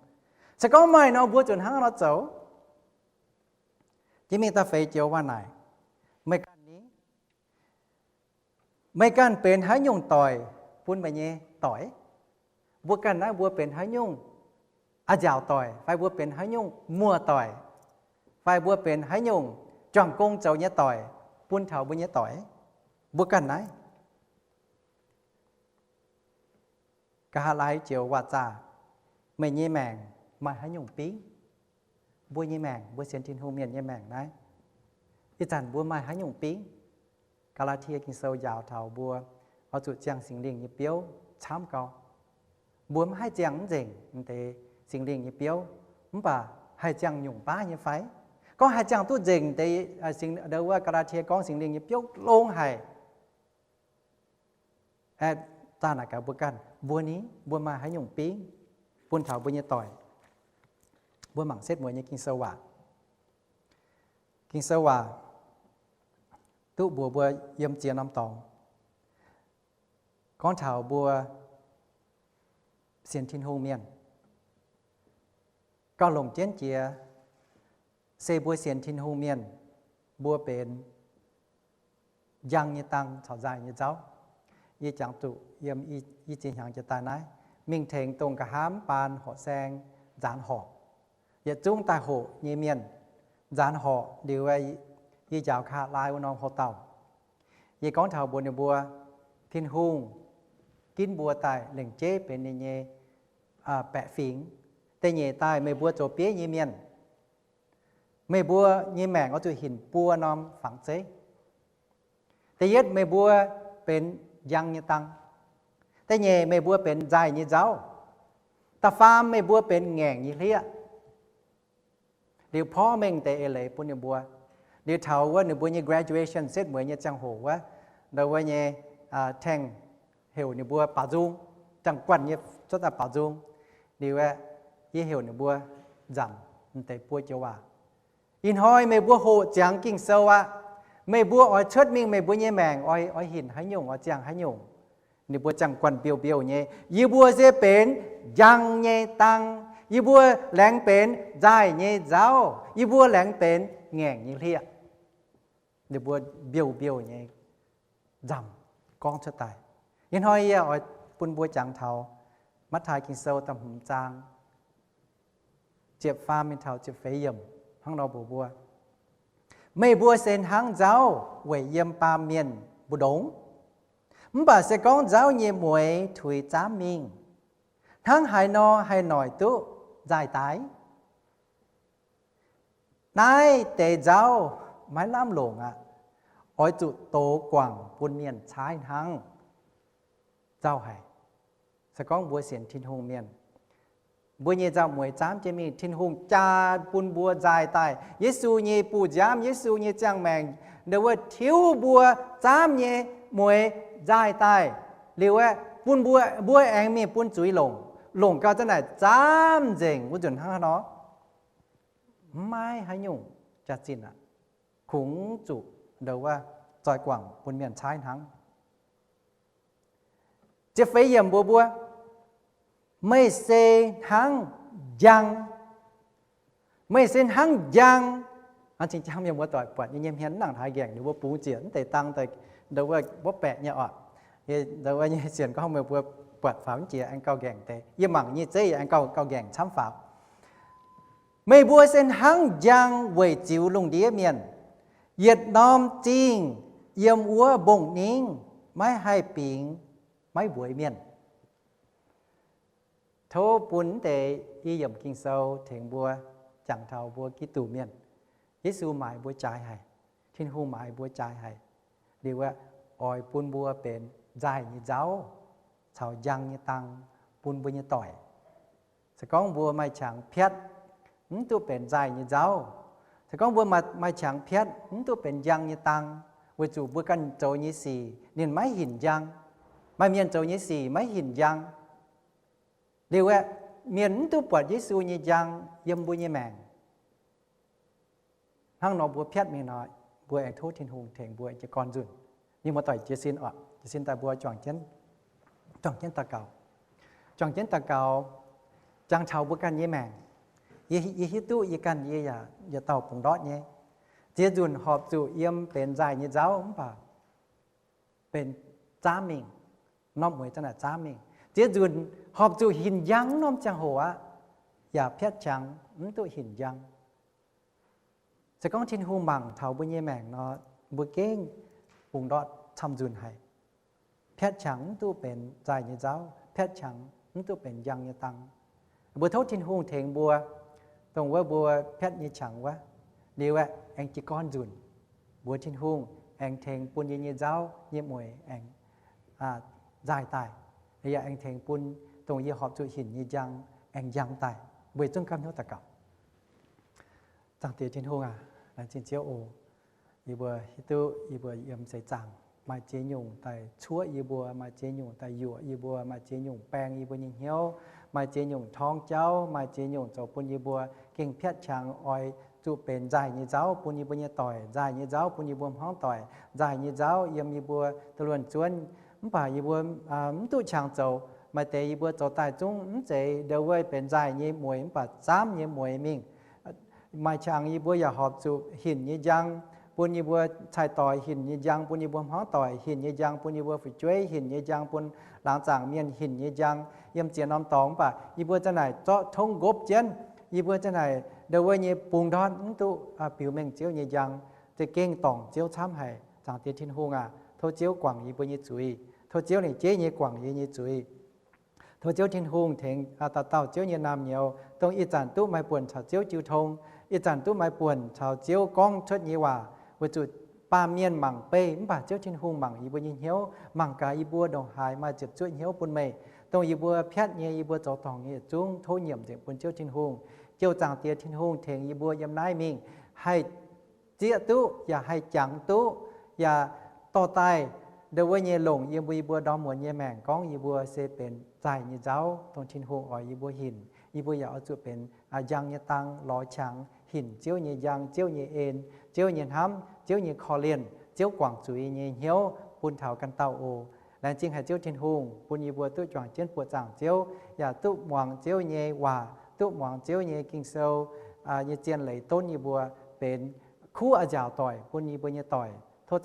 Se gorngv maaih nor, mbuo zuqc hnangv nor zoux. Jiex mingh da'feix joux waac naaic, meih ganh ni, meih ganh benx haaix nyungc doic bun meih nyei doic? Mbuo ganh naaiv mbuo benx haaix nyungc a'nziaauc doic, fai mbuo benx haaix nyungc muoz-doic, fai mbuo benx haaix nyungc juangc gong zoux nyei doic bun taux mbuo nyei doic? Mbuo ganh naaiv. Nqa'haav laai joux waac zaah, meih nyei maengc maaih haaix nyungc bingv? Mbuo nyei maengc, mbuo sienx Tin-Hungh mienh nyei maengc naaiv, ih zanc mbuo maaih haaix nyungc bingv? Gaa^laa^tie Ging-Sou njaaux taux mbuo oix zuqc ziangh Singx Lingh nyei biouv camv gau. Mbuo mv haih ziangh mv nzengc deix Singx Lingh nyei biouv, mv baac haih ziangh nyungc baav nyei fai? Gorngv haih ziangh duqv nzengc deix, wuov Gaa^laa^tie gorngv Singx Lingh nyei biouv longx haic. Zaah naaic gaax mbuo ganh, mbuo ni, mbuo maaih haaix nyungc bingv bun taux mbuo nyei doic? Mbuo mangc setv mueiz nyei Ging-Sou waac. Ging-Sou waac duqv mbuox mbuo yiem ziex norm dorngx gorngv taux mbuo sienx Tin-Hungh mienh gauh longc jienv jiex. Se mbuo sienx Tin-Hungh mienh, mbuo benx njang nyei dang caux nzaaih nyei nzauv. Yie jangx zuqc yiem i ziex hnyangx jiex daaih naaiv, mingh tengx dongh nqa'haav mv baan horqc saeng nzaanx horc, yietc zungv daaih hoqc nyei mienh nzaanx horc liuz, yie njaaux nqa'haav laai wuov norm houx-dauh, yie gorngv taux mbuox ninh mbuo, Tin-Hungh ginv mbuo daaih lengc jeiv benx ninh nyei baeqc fingx. Da'nyeic daaih, meih mbuo zoux bieiv nyei mienh, meih mbuo nyei maengc oix zuqc hinc buo norm fangx zeiv. Da'yietv, meih mbuo benx njang nyei dang. Da'nyeic, meih mbuo benx nzaaih nyei nzauv. Da'faam, meih mbuo benx ngaengc nyei hlieqv. Liuz porv mengh deix eix leiz bun ninh mbuo. Liuz taux wuov ninh mbuo nyei graduation setv mueiz nyei ziangh hoc wuov, ndau wuov nyei tengx heuc ninh mbuo baaux nzung, ziangh guanh nyei cuotv daaih baaux nzung. Liuz aeqv, yie heuc ninh mbuo nzamc m'deix buo joux waac. Ih hnoi meih mbuo hoqc ziangx Ging-Sou aqv. Meih mbuo oix cuotv mingh meih mbuo nyei maengc oix, oix hinc haaix nyungc, oix ziangh haaix nyungc. Ninh mbuo ziangh guanh mbiouh mbiouh nyei. Yie mbuo se benx njang nyei dang. Yie mbuo laengz benx nzaaih nyei nzauv. Yie mbuo laengz benx ngaengc nyei hlieqv. Ninh mbuo mbiouh mbiouh nyei nzamc gorngv cuotv daaih. Ih hnoi yie oix bun mbuo jangx taux Matv^taai Ging-Sou da'hmz zaang ziepc faam mingh taux ziepc feix yiemc hnangv nor mbuox mbuo, meih mbuo se hnangv nzauv weic yiem baamh mienh mbu'ndongx. Mv baac se gorngv nzauv nyei mueix tuix zaamv mingh, hnangv haaix nor haih noic duqv nzaaih daaih? Naaiv deix nzauv maiv lamh longc aqv. Oix zuqc dox guangc bun mienh caaiv hnangv. Nzauh haic. Se gorngv mbuo sienx Tin-Hungh mienh, mbuo nyei nzauh mueix zaamv jienv mingh, Tin-Hungh jaa bun mbuo nzaaih daaih. Yesu nyei bu nziaamv, Yesu nyei ziangh maengc, ndau wuov tiuv mbuo zaamv nyei mueix nzaaih daaih. Liuz aeqv, bun mbuo, mbuo aengx mingh bun zuiz longc, longc gau za'naaic zaamv nzengc wuov nzunc hnangv haaix nor, maiv haaix nyungc jaax-zinh aqv. Kungx zuqc ndau wuov zoih guangc bun mienh caaiv hnangv. Ziepc feix yiemc mbuox mbuo, meih se hnangv njang. Meih se hnangv njang. Hnangv cing jang mienh muoz-doic buatc nyei nyei hmien mv nangc haaix nqaengc, ninh mbuo bungx ziec mv deix dang daaih, ndau wuov mbuov baeqc nyei oc. Ndau wuov nyei sienx gorngv meih mbuo buatc faaux mv jiex aengx gauh nqaengc deix. Yie mangc nyei zeiv yaac aengx gauh, gauh nqaengc camv faaux. Meih mbuo se hnangv njang weic ziux lungh ndiev mienh. Yietc norm zingh yiem wuov mbong-ningv maiv haih bingx maiv mbueiz mienh. Tov bun deix i yiemc Ging-Sou tengx mbuo jangx taux mbuo Giduc mienh. Yesu maaiz mbuo jaaix haic. Tin-Hungh maaiz mbuo jaaix haic. Liuz aeqv, oix bun mbuo benx nzaaih nyei nzauv caux njang nyei dang bun mbuo nyei doic. Se gorngv mbuo maaih qangx piatv, mv duqv benx nzaaih nyei nzauv. Se gorngv mbuo maaih, maaih qangx piatv, mv duqv benx njang nyei dang, weic zuqc mbuo ganh zoux nyei sic ninh maiv hinc njang. Maaih mienh zoux nyei sic maiv hinc njang. Liuz aeqv, mienh mv duqv buatc Yesu nyei njang yiem mbuo nyei maengc. Hnangv nor mbuo piatv mingh nor, mbuo aengx tov Tin-Hungh tengx mbuo jiez gorn nzunc. Mienh muoz-doic jiez sin oc, jiez sin daaih mbuo juangc jienv, juangc jienv daux gaux. Juangc jienv daux gaux, jangx taux mbuo ganh nyei maengc. Yie, yie hiuv duqv yie ganh yie yaac yietc dauh bungx ndortv nyei. Ziex nzunc horpc zuqc yiem benx nzaaih nyei nzauv mv baac benx zaamv mingh, norm mueiz za'naaic zaamv mingh. Ziex nzunc horpc zuqc hinc njang norm ziangh hoc aqv, yaac piatv qangx mv duqv hinc njang. Se gorngv Tin-Hungh mangc taux mbuo nyei maengc nor, mbuo gengh bungx ndortv camv nzunc haic. Piatv qangx mv duqv benx nzaaih nyei nzauv, piatv qangx mv duqv benx njang nyei dang. Mbuo tov Tin-Hungh tengx mbuo, dongh wuov mbuo piatv nyei qangx wuov, liuz aeqv, aengx jiez gorn nzunc, mbuox Tin-Hungh aengx tengx bun yie nyei nzauv nyei mueiz aengx nzaaih daaih, yaac aengx tengx bun dongh yie horpc zuqc hinc nyei njang aengx njang daaih. Mbuo zungv gapv hnyouv daux gaux. Zaangc Diex Tin-Hungh aac, laengz zingh Ziouv oc. Yie mbuo hiuv duqv yie mbuo yiem seix zaangc maaih ziex nyungc daaih cuoqv yie mbuo, maaih ziex nyungc daaih yuoqc yie mbuo, maaih ziex nyungc baeng yie mbuo nyei hnyouv, maaih ziex nyungc torngv jauv, maaih ziex nyungc zoux bun yie mbuo gengh piatv qangx oix zuqc benx nzaaih nyei nzauv bun yie mbuo nyei doic, nzaaih nyei nzauv bun yie mbuo hmuangv doic, nzaaih nyei nzauv yiem yie mbuo da'luonx zuonv. Mv baac yie mbuo mv duqv qangx zoux. Maaih deix yie mbuo zoux daaih zungv mv zeiz ndau wuov benx nzaaih nyei mueiz mv baac zaamv nyei mueiz mingh. Maaih qangx yie mbuo yaac horpc zuqc hinc nyei njang bun yie mbuo cai-doix, hinc nyei njang bun yie mbuo hmuangv doic, hinc nyei njang bun yie mbuo fu'jueiv, hinc nyei njang bun laangz zaangc mienh, hinc nyei njang yiem ziex norm dorngx. Mv baac yie mbuo za'naaic zorqv tongv nqopv jienv, yie mbuo za'naaic ndau wuov nyei bungx ndortv mv duqv biux mengh Ziouv nyei njang, za'gengh dorngc Ziouv camv haic. Zaangc Diex Tin-Hungh aac, tov Ziouv guangc yie mbuo nyei zuiz. Tov Ziouv lengc jeiv nyei guangc yie nyei zuiz. Tov Ziouv Tin-Hungh tengx dauh dauh Ziouv nyei naamh nyouz, dongh ih zanc duqv maaih buonc caux Ziouv jiu tong, ih zanc duqv maaih buonc caux Ziouv gorngv cuotv nyei waac, weic zuqc baamh mienh mangc beih, mv baac Ziouv Tin-Hungh mangc yie mbuo nyei hnyouv, mangc gaax yie mbuo ndongc haaix maaih ziepc zuoqv hnyouv bun meih. Dongh yie mbuo piatv nyei, yie mbuo zoux dorngc nyei yietc zungv tov nyiemc nzengc bun Ziouv Tin-Hungh. Ziouv Zaangc Diex Tin-Hungh tengx yie mbuo yiem naaiv mingh haih zieqv duqv, yaac haih jangx duqv, yaac dorh daaih ndau wuov nyei longc yiem mbuo, yie mbuo ndorm muonz nyei maengc gorngv yie mbuo se benx nzaaih nyei nzauv, dongh Tin-Hungh oix yie mbuo hinc. Yie mbuo yaac oix zuqc benx njang nyei dang lorz qangx, hinc Ziouv nyei njang, Ziouv nyei en, Ziouv nyei hnamv, Ziouv nyei korv-lienh, Ziouv guangc zuiz nyei hnyouv bun taux ganh dauh oc. Laengz zingh haic Ziouv Tin-Hungh bun yie mbuo duqv juangc jienv buoqc zaangc Ziouv, yaac duqv muangx Ziouv nyei waac, duqv muangx Ziouv nyei Ging-Sou nyei zien leiz donv yie mbuo benx kuv a'nziaauc doic bun yie mbuo nyei doic.